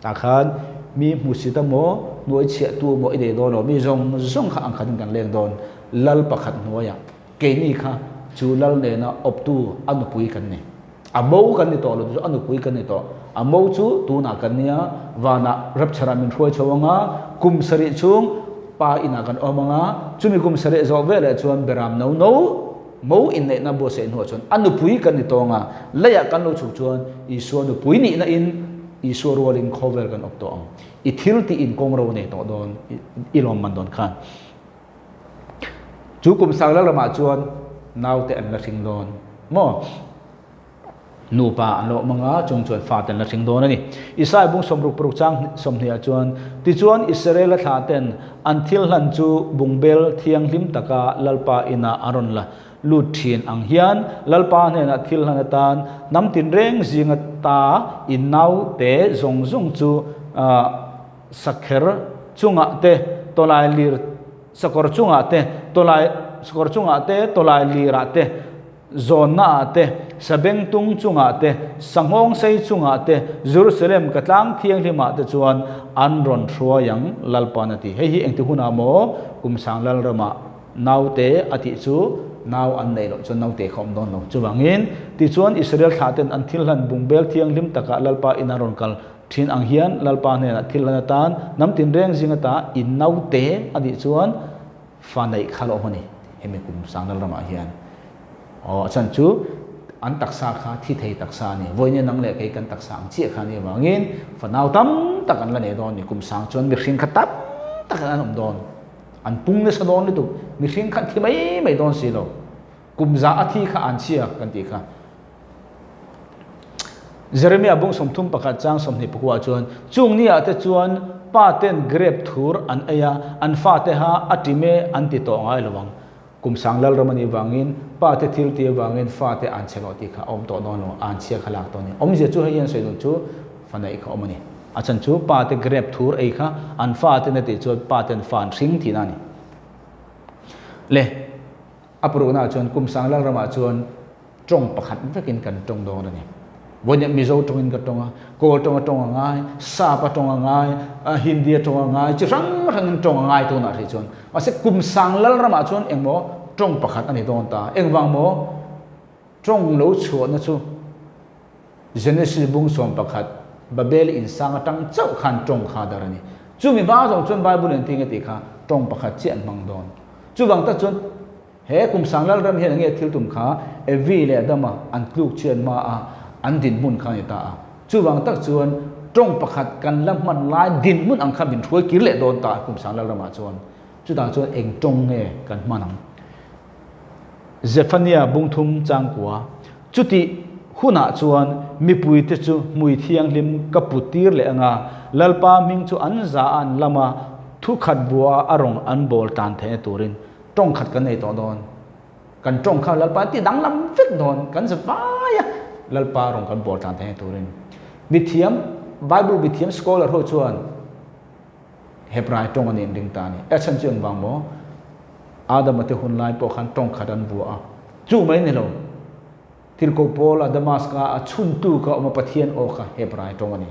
Tah khan mi hmusit a maw, hnuai chhiah tu maw i nei dawn lo, mi zawng zawng kha ang khatin kan leng dawn, lal pakhat hnuaiah keini kha chu lal nena awptu a nupui kan ni. A mo kan ni tawh lo chu a nupui kan ni tawh. A mo chu tunah kan nia, vanah rapture-ah min hruai chho ang a, kum sarih chhung pa inah kan awm ang a, chumi kum sarih zawh veleh chuan beram no no mo inneihna buatsaih hnuah chuan a nupui kan ni tawng a, leiah kan lo chhuk chuan Isua nupui nihna in Isua rualin khawvel kan awp tawh ang. I thil tih in kawng ro nei tawh dawn, i lawmman dawn khan. Chu kum sang lal ramah chuan naute an la hring dawn maw? Nupa an lo awm anga, chung chuan fate an la hring dawn a ni. Isaiah bung 66 chang 20 ah chuan, Tichuan Israela thlaten an thil hlan chu bungbel thianghlim taka Lalpa inah an rawn la lut thin ang hian Lalpa hnenah thil hlan atan hnam tinreng zinga ta in naute zawng zawng chu sakher chungah te tawlai lir sakawr chungah te tawlai sakawr chungah te tawlai lirah te zawnna ah te sabengtung chungah te sanghawng sei chungah te Jerusalem ka tlang thianghlim ah te chuan an rawn hruai ang Lalpan a ti. Hei hi engti hunah maw kum sang Lalramah naute a tih chu nau an neih loh chuan naute kha awm dawn lo. Chuvangin tichuan Israel thlah ten an thil hlan bungbel thianghlim takah Lalpa in an rawn kal Thin ang hian Lalpa hnenah thil hlan atan hnam tinreng zing ata in naute a nih chuan fa neih kha lo awm a ni hemi kum Sangnal ramah hian. Aw a chhan chu an taksa kha thi thei taksa a ni. Vawiin nang leh kei kan taksa ang chiah kha a nih avangin fa nau tam tak an la nei dawn a ni. Kum sang chuan mihring kha tam tak an awm dawn. An pung nasa dawn lutuk. Mihring kha an thi mai mai dawn si lo. Kum za a thi kha an chhia kan tih kha. Jeremia bung 31 chang 24 chuan, Chung ni ah te chuan pa ten grep thur an ei a, an fate ha a time an ti tawh ngai lo ang. Kum sang lal ram a nih vangin pa te thil ti avangin fate an chhe loh tih kha a awm tawh dawn lo, an chhia kha lak tawh a ni. Awmzia chu hei hian sawi duh chu fa neih kha awm a ni. A chhan chu pa te grep thur ei kha an fate na tih chuan pa ten fa an hring tihna a ni. Le. A paruknaah chuan kum sang lal ramah chuan tawng pakhat vekin kan tawng dawn a ni. Vawiin Mizo tawngin ka tawng a, Kawl tawng a tawng a ngai, Sap a tawng a ngai, Hindi a tawng a ngai, chi hrang hrangin tawng a ngai tunah hrih chuan. Mahse kum sang lal ramah chuan engmaw tawng pakhat a ni dawn ta. Engvang maw tawng lo chhuahna chu Genesis bung 11 Babel insang atang chauh khan tawng kha dar a ni. Chumi hma zawng chuan Bible in tinge tih kha tawng pakhat chiah an hmang dawn. Chuvang tak chuan he kum sang lal ram hian enge thil tum kha Evi leh Adama an tluk chian hma a an dinhmun kha a ni ta a. Chuvang tak chuan tawng pakhat kan la hman lai dinhmun ang kha min hruai kir leh dawn ta a kum sang lal ramah chuan. Chutah chuan eng tawng nge kan hman ang? Zephaniah bungthum changkua Chutih hunah chuan mipuite chu hmui thianghlim ka put tir leh ang a, Lalpa hming chu an za a an lam a, thu khat bua a rawng an bawl tan theihna turin tawng khat kan nei tawh dawn. Kan tawng kha Lalpa an ti danglam vek dawn, kan za vai a, Lalpa rawng kan bawl tan theihna turin. Mithiam, Bible mithiam scholar ho chuan Hebrai tawng a nih an ring ta a ni. A chhan chu engvang maw? Adama te hun lai pawh khan tawng khat an vuah a, chu mai ni lo. Tirhkoh Paul a Damaska a chhuntu kha awm a Pathian aw kha Hebrai tawng a ni.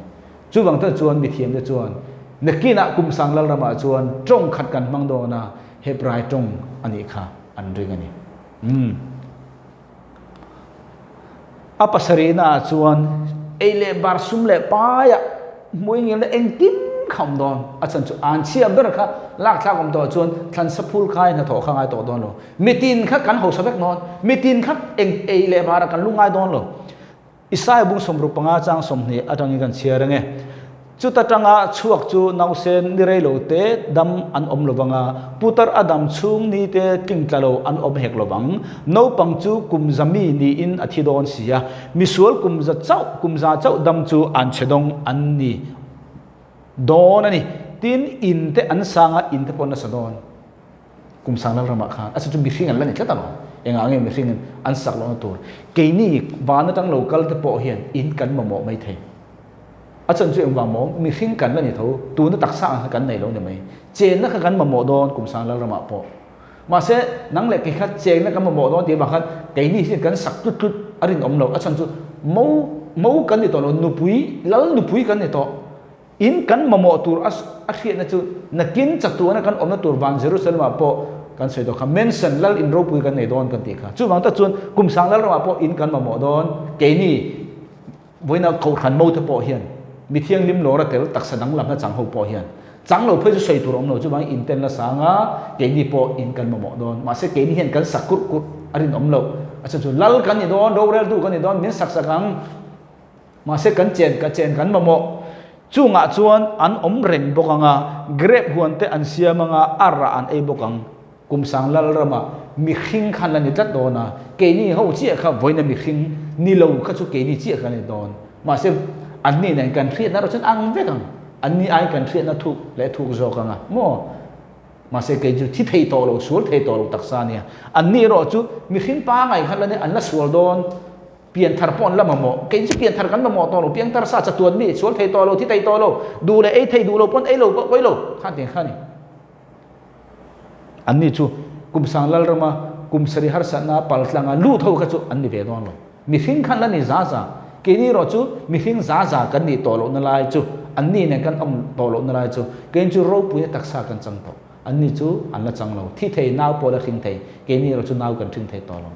Chuvang tak chuan mithiamte chuan nakinah kum sang lalramah chuan tawng khat kan hmang dawn a, Hebrai tawng a nih kha an ring a ni. Umm. A pasarihna ah chuan ei leh bar sum leh paiah hmuh engilna engkim kha awm dawn. A chhan chu an chhia ber kha lak thlak awm tawh chuan thlan saphul khai hnathawh kha ngai tawh dawn lo. Mitin kha kan hausa vek dawn. Mitin kha eng ei leh barah kan lu ngai dawn lo. Isaiah bung 65 chang 20 atangin kan chhiar ange. Chuta tanga chhuak chu nausen ni rei lo te dam an awm lo vang a, putar a dam chhung ni te tling tla lo an awm hek lo vang. Naupang chu kum za mi niin a thi dawn si a, misual kum za chauh kum za chauh dam chu an chhe dawng an ni dawn a ni. Tin, in te an sang a, in te pawh an la sa dawn. Kum sang lal ramah khan a chu chu mihring an la ni tlat alawm. Engah nge mihringin an sak lohna tur? Keini van atang lo kal te pawh hian in kan mamawh mai thei. A chan chu engvang maw? Mihring kan la ni tho, tuna taksa ang kha kan nei lo ni mai. Chenna kha kan mamawh dawn kum sang lal ramah pawh. Mahse, nang leh kei kha chenna kan mamawh dawn tih avang khan keini hian kan sak tlut tlut a rinawm lo. A chhan chu mo mo kan ni tawh lo, nupui, lal nupui kan ni tawh. In kan mamawh tur a a hriatna chu nakin chatuana kan awmna tur van Jerusalem-ah pawh kan sawi tawh kha, mansion, lal in ropui kan nei dawn kan tih kha. Chuvang tak chuan kum sang lal ramah pawh in kan mamawh dawn. Keini vawiina kohhran mo te pawh hian mi thianghlim lawr a tel taksa danglamna chang ho pawh hian chang lo phei chu sawi tur a awm lo. Chuvangin in ten la sang a, keini pawh in kan mamawh dawn. Mahse keini hian kan sak kurh kurh a rinawm loh. A chhan chu lal kan ni dawn, roreltu kan ni dawn, min sak sak ang. Mahse kan chen ka chen kan mamawh. Chungah chuan an awm reng bawk ang a, grape huan te an siam ang a, a rah an ei bawk ang. Kum sang lal ramah mihring khan la ni tlat dawn a, keini ho chiah kha vawiina mihring ni lo kha chu keini chiah kha ni dawn. Mahse anni nen kan hriatna erawh chuan ang vek ang. Anni aiin kan hriatna thuk leh thuk zawk ang a, maw? Mahse kei chu thi thei tawh lo, sual thei tawh lo taksa a nia. Anni erawh chu mihring pangai khan la ni, an la sual dawn. Pianthar pawh an la mamawh. Kei chu pianthar kan mamawh tawh lo. Piangthar sa chatuan mi sual thei tawh lo, thi thei tawh lo, duh leh ei thei duh lo pawn ei lo pawh pawi lo. Kha tiang kha a ni. Anni chu kum sang lal rama kum sarih harsatna pal tlanga lut ho kha chu an ni ve dawn lo. Mihring khan la ni za za. Keini erawh chu mihring za za kan nih tawh lohna lai chu, anni nen kan awm tawh lohna lai chu, keini chu ropuina taksa kan chang tawh. Anni chu an la chang lo. Thi thei nau pawh la hring thei. Keini erawh chu nau kan hring thei tawh lo.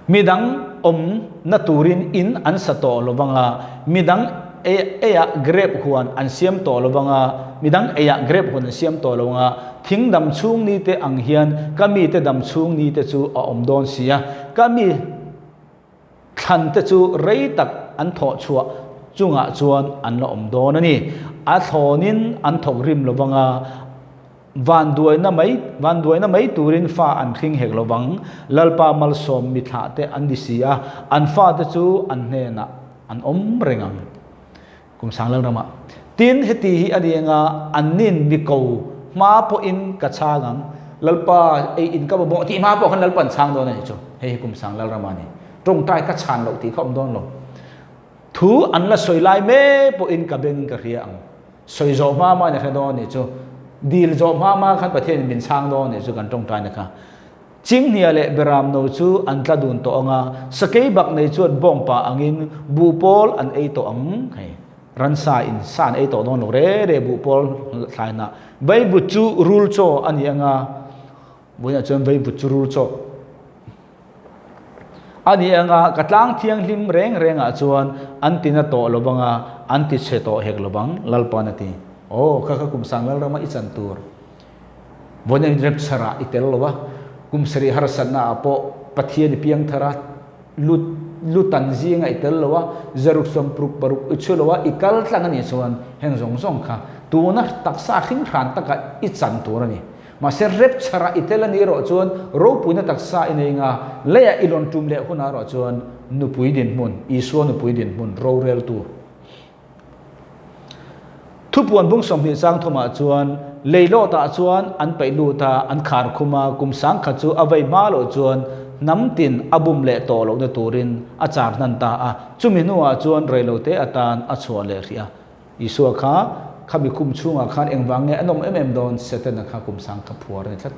Midang awmna turin in an sa tawh lo vang a, midang eiah grape huan an siam tawh lo vang a, midang eiah grape huan an siam tawh lo ang a, thing dam chhung nite ang hian ka mite dam chhung nite chu a awm dawn si a, ka mi Thlan te chu rei tak an thawh chhuah chungah chuan an la awm dawn a ni. A thlawnin an thawk rim lo vang a, vanduaina mai vanduaina mai turin fa an hring hek lo vang. Lalpa malsawm mithlah te an ni si a, an fate chu an hnenah an awm reng ang. Kum sang lal ramah. Tin, heti hi a ni anga an nin mi ko hma pawhin ka chhang ang. Lalpa, ei in ka mamawh tih hma pawh khan Lalpa an chhang dawn a ni chu. Hei hi kum sang lal rama a ni. Tawngtai ka chhan loh tih kha awm dawn lo. Thu an la sawi lai mek pawhin ka beng ka hria ang. Sawi zawh hma hma in a hre dawn a ni chu. Dil zawh hma hma khan Pathianin min chhang dawn a ni chu kan tawngtaina kha. Chinghnia leh Beram no chu an tla dun tawh ang a, sakei bak nei chuan bawngpa angin buhpawl an ei tawh ang. Hei, ransa in sa an ei tawh dawn lo re re buhpawl thlainah. Vaivut chu rul chaw a ni ang a, vawiinah chuan vaivut chu rul chaw a ni ang a, ka tlang thianghlim reng rengah chuan an tina tawh lo vang a, an ti chhe tawh hek lo vang, Lalpa'n a ti. Aw, kha kha kum sang Lalrama i chan tur. Vawiin rapture ah i tel lo a, kum sarih harsatna ah pawh Pathian i piang thar a, lut lutan zinga i tel lo a, zaruk sawmpruk paruk i chhu lo a, i kal tlang a nih chuan heng zawng zawng kha tuna taksa hring hran taka i chan tur a ni. Mahse rapture ah i tel a nih erawh chuan ropuina taksa i nei nga, leiah i lawn tum leh hunah erawh chuan nupui dinhmun, Isua nupui dinhmun roreltu. Thupuan bung 20 chang thumah chuan leilawtah chuan an paih lut a, an khar khum a, kum sangkhat chu a vei hma loh chuan hnam tin a bum leh tawh lohna turin a char hnan ta a, chumi hnuah chuan reilote atan a chhuah leh hrih a. Isua kha khami kum chhungah khan engvang nge a nawm em em dawn? Setana kha kum sangkhat phuar a ni tlat.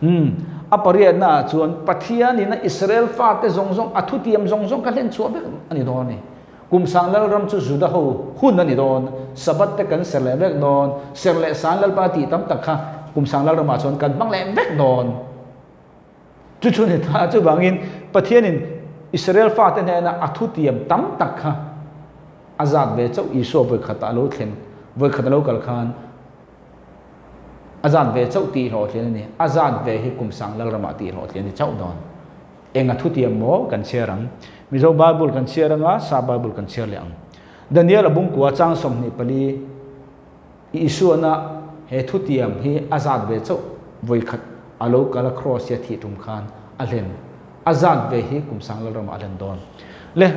Umm, a pariatna ah chuan Pathianin a Israel fate zawng zawng, a thutiam zawng zawng kha hlen chhuah vek a ni dawn a ni. Kum sang Lalram chu Juda ho hun a ni dawn, Sabbath te kan ser leh vek dawn, ser leh san Lalpa tih tam tak kha kum sang Lalram ah chuan kan hmang leh vek dawn. Chu chu ni ta, chuvangin Pathianin Israel fate hnena a thutiam tam tak kha a zat ve chauh Isua vawikhatah a lo thlen, vawikhat a lo kal khan, A zat ve chauh tih hlawhtlin a ni. A zat ve hi kum sang Lalramah tih hlawhtlin a ni chauh dawn. Eng a thutiam maw kan chhiar ang? Mizo Bible kan chhiar anga, Sap Bible kan chhiar leh ang. Daniel a bungkua chang 24 Isuana he thutiam hi a zat ve chauh vawikhat a lo kal a cross hi a thih tum khan a hlen a zat ve hi kum sang lalramah a hlen dawn. Le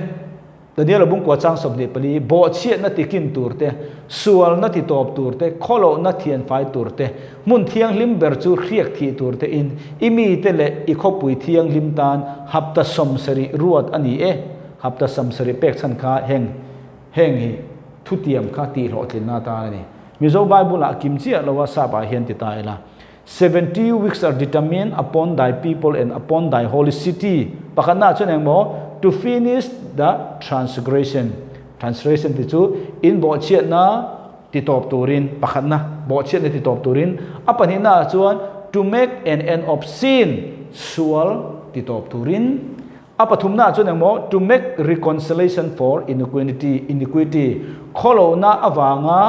Daniel a bungkua chang 24 bawhchhiatna tikin tur te, sualna titawp tur te, khawlohna thianfai tur te, hmun thianghlim ber chu hriak thih tur te in i mite leh i khawpui thianghlim tan hapta 70 ruat a ni e. Hapta 70 pek chhan kha heng heng hi thutiam kha tih hlawhtlinna atan a ni. Mizo Bible ah kim chiah lo a sap ah hian ti ta ila. 70 weeks are determined upon thy people and upon thy holy city. Pakhatna ah chuan engmaw? To finish the transgression. Transgression ti chu in bawhchhiatna ti tawp turin pakhatna bawhchhiatna ti tawp turin a pahnihna ah chuan to make an end of sin sual ti tawp turin A pathumna ah chuan engmaw to make reconciliation for iniquity, iniquity, khawlohna avanga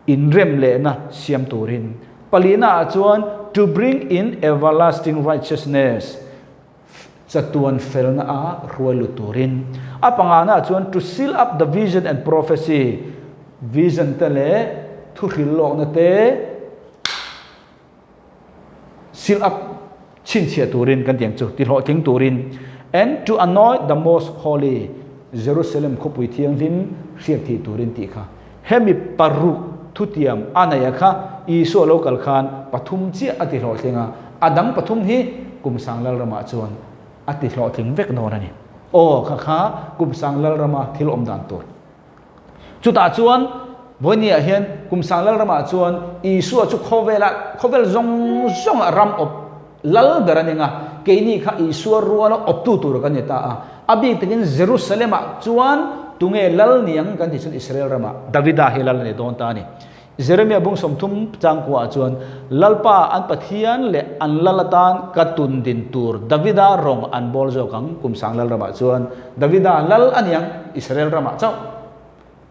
inrem lehna siam turin. Palihna ah chuan to bring in everlasting righteousness, chatuan felna a hruai lut turin. A pangana ah chuan to seal up the vision and prophecy, vision te leh thuhril lawkna te, Seal up chhinchhiah turin kan tiang chu ti hlawhtling turin and to anoint the most holy Jerusalem khawpui thianghlim hriat thih turin tih kha hemi paruk thutiam a neih a kha Isua lo kal khan pathum chiah a ti hlawhtling a, a dang pathum hi kum sang Lalramah chuan a ti hlawhtling vek dawn a ni. Aw kha kha kum sang Lalrama thil awm dan tur. Chutah chuan Vawinia hian kum sang lal ramah chuan Isua chu khawvela khawvel zawng zawnga ram awp lal ber a ning a, keini kha Isua ruala awptu tur kan ni ta a. A bik takin Jerusalem-ah chuan tunge lal niang kan tih chuan Israel ramah Davida hi lal a ni dawn ta a ni. Jeremia bung 30 changkuaah chuan, Lalpa an Pathian leh an lal atan ka tun din tur Davida rawng an bawl zawk ang, kum sang lal ramah chuan Davida lal a niang, Israel ramah chauh.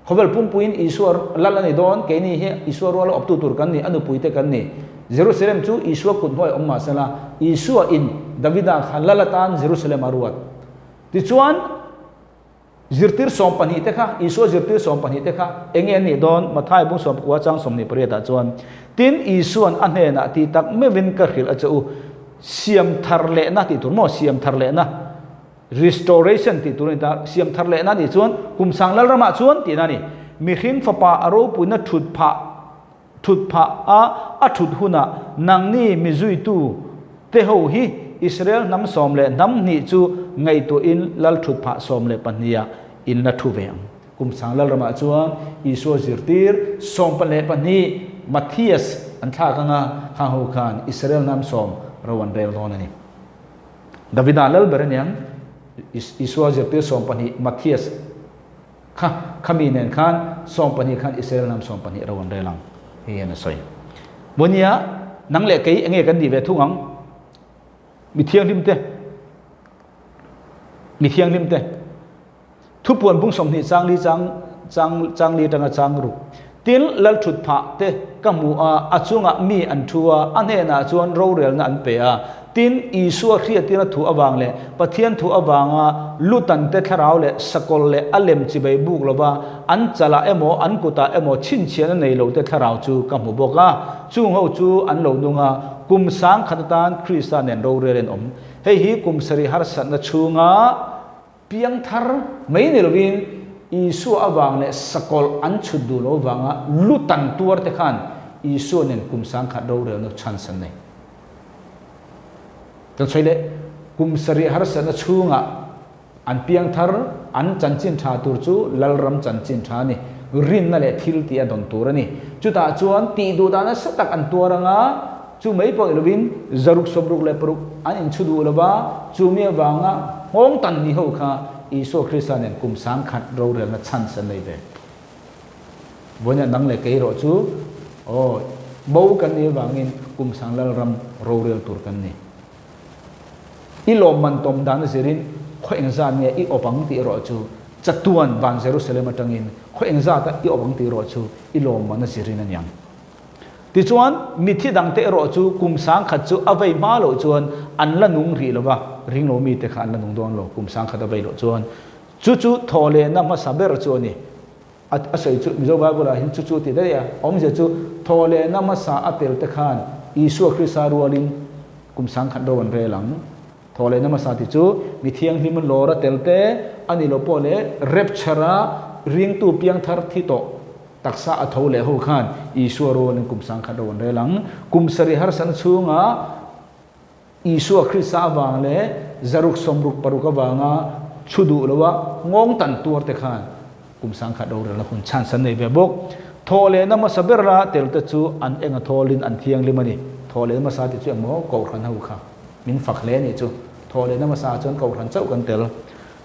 Khawvel pumpuiin Isua lal a ni dawn, keini hi Isua ruala awptu tur kan ni, a nupuite kan ni. Jerusalem chu Isua kut hnuai awm mah sela, Isua in Davida kha lal atan Jerusalem a ruat. Tichuan, Zirtir 12 te kha, Isua zirtir 12 te kha eng nge an nih dawn? Matthai bung 19 chang 28 ah chuan, Tin, Isuan a hnenah tih tak meuhin ka hrilh a che u, siam thar lehna tih tur maw? Siam thar lehna, restoration tih tur a ni ta, siam thar lehna nih chuan kum sang Lalramah chuan tihna a ni. Mihring fapa a ropuina thut phah Thut phah a a thut hunah nangni mi zuitu te ho hi Israel hnam 12 chu ngaihtuahin lal thut phah 12 ah in la thu ve ang. Kum sang Lalramah chuan Isua zirtir 12 Matthias an thlak anga khang ho khan Israel hnam sawm ro an rel dawn a ni. Davida lal ber aniang Isua zirtir 12 Matthias Kha, khami nen khan 12 khan Israel hnam 12 ro an rel ang, hei hian a sawi. Vawinia, nang leh kei enge kan nih ve thung ang? Mi thianghlim te, mi thianghlim te, thupuan bung 20 chang li chang chang chang li atanga chang ruk. Tin, lal thut phah te ka hmu a, a chungah mi an thu a, a hnenah chuan rorelna an pe a. Tin, Isua hriattirna thu avang leh Pathian thu avanga lutante thlarau leh sakawlh leh a lem chibai buk lova an chalah emaw an kutah emaw chhinchhiahna nei lote thlarau chu ka hmu bawk a. Chung ho chu an lo nung a, kum 1000 atan Krista nen rorel an awm. Hei hi kum sarih harsatna chhunga Piangthar mai ni lovin Isua avang leh sakawlh an chhut duh lo avanga lu tan tuar te khan Isua nen kum 1000 rorelna chance an nei. Kan sawi leh, kum sarih harsatna chhungah an piangthar, an chanchin tha tur chu Lalram chanchin tha a ni. Rinna leh thil tih a dawn tur a ni. Chutah chuan tih duh dan nasa tak an tuar anga chu mai pawh ni lovin zaruk 66 an inchhu duh lova, chu mi avanga nghawng tan ni ho kha Isua Krista nen kum 1000 rorelna chance an nei ve. Vawiin nang leh kei erawh chu aw bo kan nih avangin kum sang Lalram rorel tur kan ni. I lawmman tawm dan zirin khaw engzat nge i awp ang tih erawh chu chatuan van Jerusalem atangin khaw engzata i awp ang tih erawh chu i lawmman a zirin a niang. Tichuan, mithi dangte erawh chu kum sangkhat chu a vei hma loh chuan an la nung rih lo va, ringlo mite kha an la nung dawn lo, kum sangkhat a vei loh chuan. Chu chu thawhlehna hmasa ber chu a ni. A sawi chu Mizo Bible-ah hian chu chu tih daih a, awmzia chu thawhlehna hmasa a tel te khan Isua Krista rualin kum sangkhat ro an rel ang. Thawhlehna hmasa tih chu mi thianghlim lawr a tel te a ni lo pawh leh rapture-a ringtu piangthar thi tawh taksa a tho leh ho khan Isua rualin kum sangkhat ro an rel ang. Kum sarih harsatna chhunga Isua Krista avang leh zaruk sawmruk paruk avanga chhu duh loa nghawng tan tuar te khan kum sangkhat rorelna hun chance an nei ve bawk. Thawhlehna hmasa bera tel te chu an eng a thawlin an thianghlim a ni. Thawhlehna hmasa tih chu engmaw Kohhran ho kha min fak hle a nih chu. Thawhlehna hmasa chuan Kohhran chauh kan tel.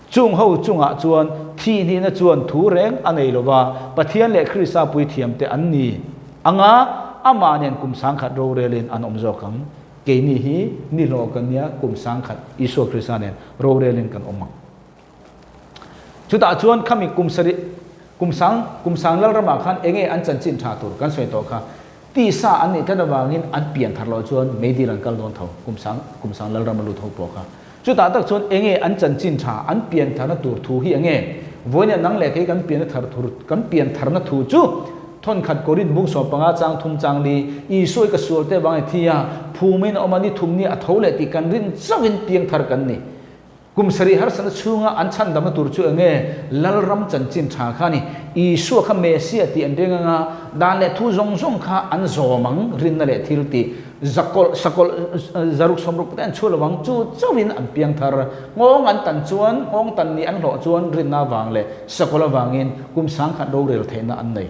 Chung ho chungah chuan thihhnihna chuan thu reng a nei lova, Pathian leh Krista puithiamte an ni anga amah nen kum sangkhat rorelin an awm zawk ang. Keini hi nihlawh kan nia kum sangkhat Isua Krista nen rorelin kan awm ang. Chutah chuan khami kum sarih kum sang kum sang Lalramah khan enge an chanchin tha tur kan sawi tawh kha. Tisa an nih tlat avangin an pian thar loh chuan meidil an kal dawn tho kum sang kum sang Lalram a lut ho pawh kha. Chutah tak chuan enge an chanchin tha an pian tharna tur thu hi enge? Vawiin nang leh kei kan pianna thar thur kan pian tharna thu chu Thawnkhat Korinth bung 15 chang thum chang li Isua i ka sual te avangin a thi a, phumin a awm a, ni thum ni a tho leh tih kan rin chauhin piang thar kan ni. Kum sarih harsatna chhunga an chhandamna tur chu enge? Lalram chanchin tha kha a ni. Isua kha Messiah tih an ring anga, dan leh thu zawng zawng kha an zawm ang, rinna leh thil tih zakawlh, sakawlh, zaruk sawmruk te an chhuah lo ang, chu chauhin an piang thar. Nghawng an tan chuan, nghawng tan nih an hlawh chuan rinna avang leh sakawlh avangin kum sangkhat rorel theihna an nei.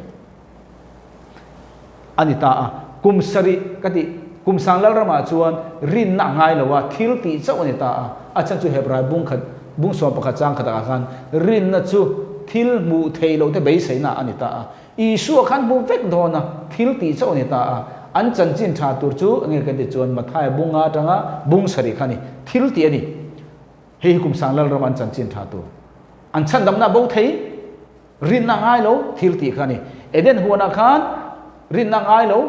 A ni ta a, kum sarih ka tih, kum sang Lalramah chuan rinna a ngai lo a, thil tih chauh a ni ta a, a chhan chu Hebrai bung khat, bung 11 chang khatah khan rinna chu thil hmuh theih loh te beiseina a ni ta a, Isua khan hmu vek dawn a, thil tih chauh a ni ta a, an chanchin tha tur chu enge kan tih chuan Mathaia bunga atanga bung sarih kha a ni, thil tih a ni. Hei hi kum sang Lalram an chanchin tha tur, an chhandamna bo thei. Rinna ngai lo thil tih kha a ni. Eden huanah khan rinna ngai lo,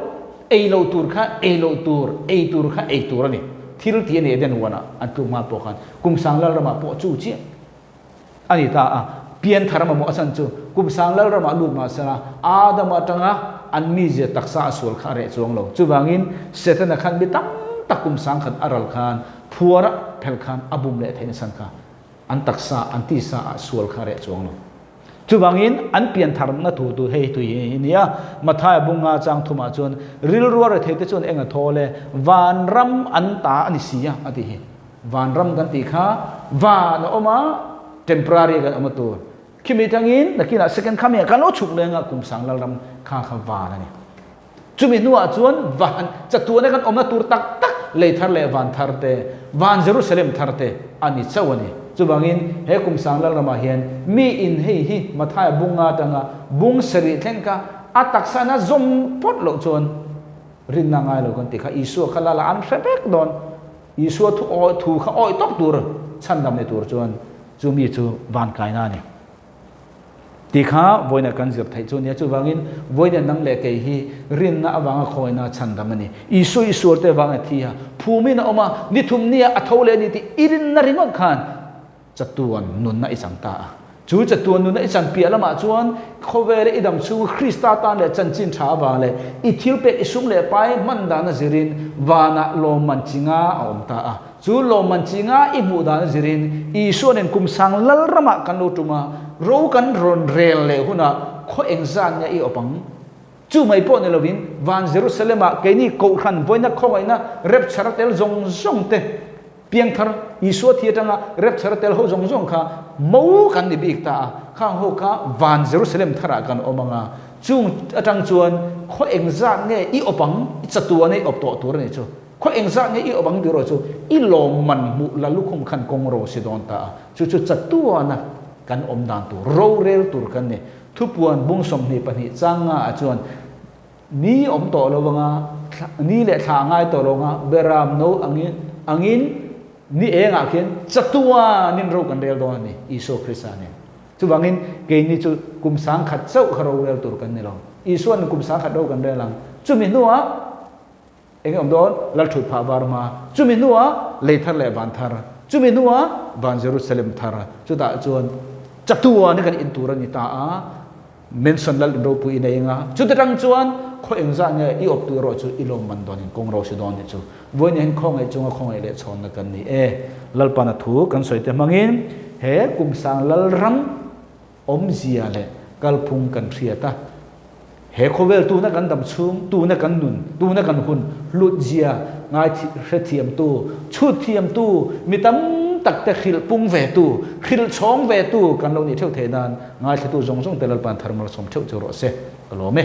ei lo tur kha ei lo tur, ei tur kha ei tur a ni. Thil tih a ni Eden huanah an tluk hma pawh khan. Kum sang Lalramah pawh chu chiah a ni ta a. Pian thar mamawh a chan chu kum sang Lalramah lut mah sela Adam atanga an mizia taksa a sual kha a reh chuang lo. Chuvangin Setana khan mi tam tak kum sang khat a ral khan phuar a phel khan a bum leh theihna chhan kha An taksa, an tisa ah sual kha reh chuang lo. Chuvangin an pian tharna thu tu hei tui hi a ni a, Mathaia bunga chang thumah chuan rilrua rethei te chuan eng a thawl e, vanram an ta a ni si a, a ti hi. Vanram kan tih kha van a awm a, temporary kan awm a tur. Khimi tangin nakinah second coming ah kan lo chhuk leng a, kum sang Lalram kha kha van a ni. Chumi hnuah chuan van chatuana kan awmna tur tak tak lei thar leh van thar te, van Jerusalem thar te a ni chauh a ni. Chuvangin he kum sang Lalramah hian mi in hei hi Mathaia bunga atanga bung sarih thleng kha a taksa na zawm phawt loh chuan rinna ngai lo kan tih kha Isua kha lala an hre vek dawn. Isua thu awi thu kha awi tawp tur chhandam ni tur chuan chu mi chu van kaina a ni. Ti kha vawiina kan zir theih chu a nia. Chuvangin vawiina nang leh kei hi rinna avanga khawina chhandam a ni. Isua i sualte avanga thi a, phumin a awm a, ni thum nia a tho leh a ni tih i rinna ringawt khan chatuan nunna i chang ta a. Chu chatuan nunna i chan piah lamah chuan khawvela i dam chhunga Krista tan leh chanchin tha avang leh i thilpek i sum leh pai hman dana zirin vanah lawmman chi nga a awm ta a. Chu lawmman chi nga i hmuh dan a zirin Isua nen kum sang lal ramah kan lo tum a, ro kan rawn rel leh hunah khaw eng zan nge i awp ang? Chu mai pawh ni lovin van Jerusalem-ah keini kohhran vawiina khawngaihna rapture a tel zawng zawng te, piangthar Isua thi atanga rapture a tel ho zawng zawng kha mo kan ni bik ta a, khang ho kha van Jerusalem tharah kan awm ang a, chung atang chuan khaw eng zat nge i awp ang? I chatuana i awp tawh tur a nih chu. Khaw engzah nge i awm ang biro chu i lawmman hmuh la lukhum khan kawng ro si dawn ta a, chu chu chatuana kan awm dan tur, rorel tur kan ni. Thupuan bung 22 chang nga ah chuan ni awm tawh lo anga, ni leh thla a ngai tawh lo anga, beram no angin angin ni engah khian chatuanin ro kan rel dawn a ni, Isua Krista nen. Chuvangin keini chu kum 10,000 chauh kha rorel tur kan ni lo. Isuan kum 10,000 ro kan rel ang. Chumi hnuah eng nge awm dawn? Lalthut phah var hma. Chumi hnuah lei thar leh van thar. Chumi hnuah van Jerusalem thar. Chutah chuan chatuan kan in tur a ni ta a. Mansion lal in ropui i nei anga, chuti tang chuan khaw engzah nge i awp tu erawh chu i lawm man dawn in kawng ro si dawn ni chu. Vawiin hian khawngaih chunga khawngaih leh chhawnna kan ni e. Lalpana thu kan sawi te hmangin he kumsang lal ram awmzia leh kalphung kan hriat a, he khawvel tuna kan dam chhung, tuna kan nun, tuna kan hun hlutzia ngai hrethiamtu, chhut thiamtu, mi tam tak te hrilh pung ve tu, hrilh chhawng ve tu kan lo nih theuh theih nan Ngaithlatu zawng zawng te Lalpa'n thar malsawm theuh chu rawh se, ka lawm e.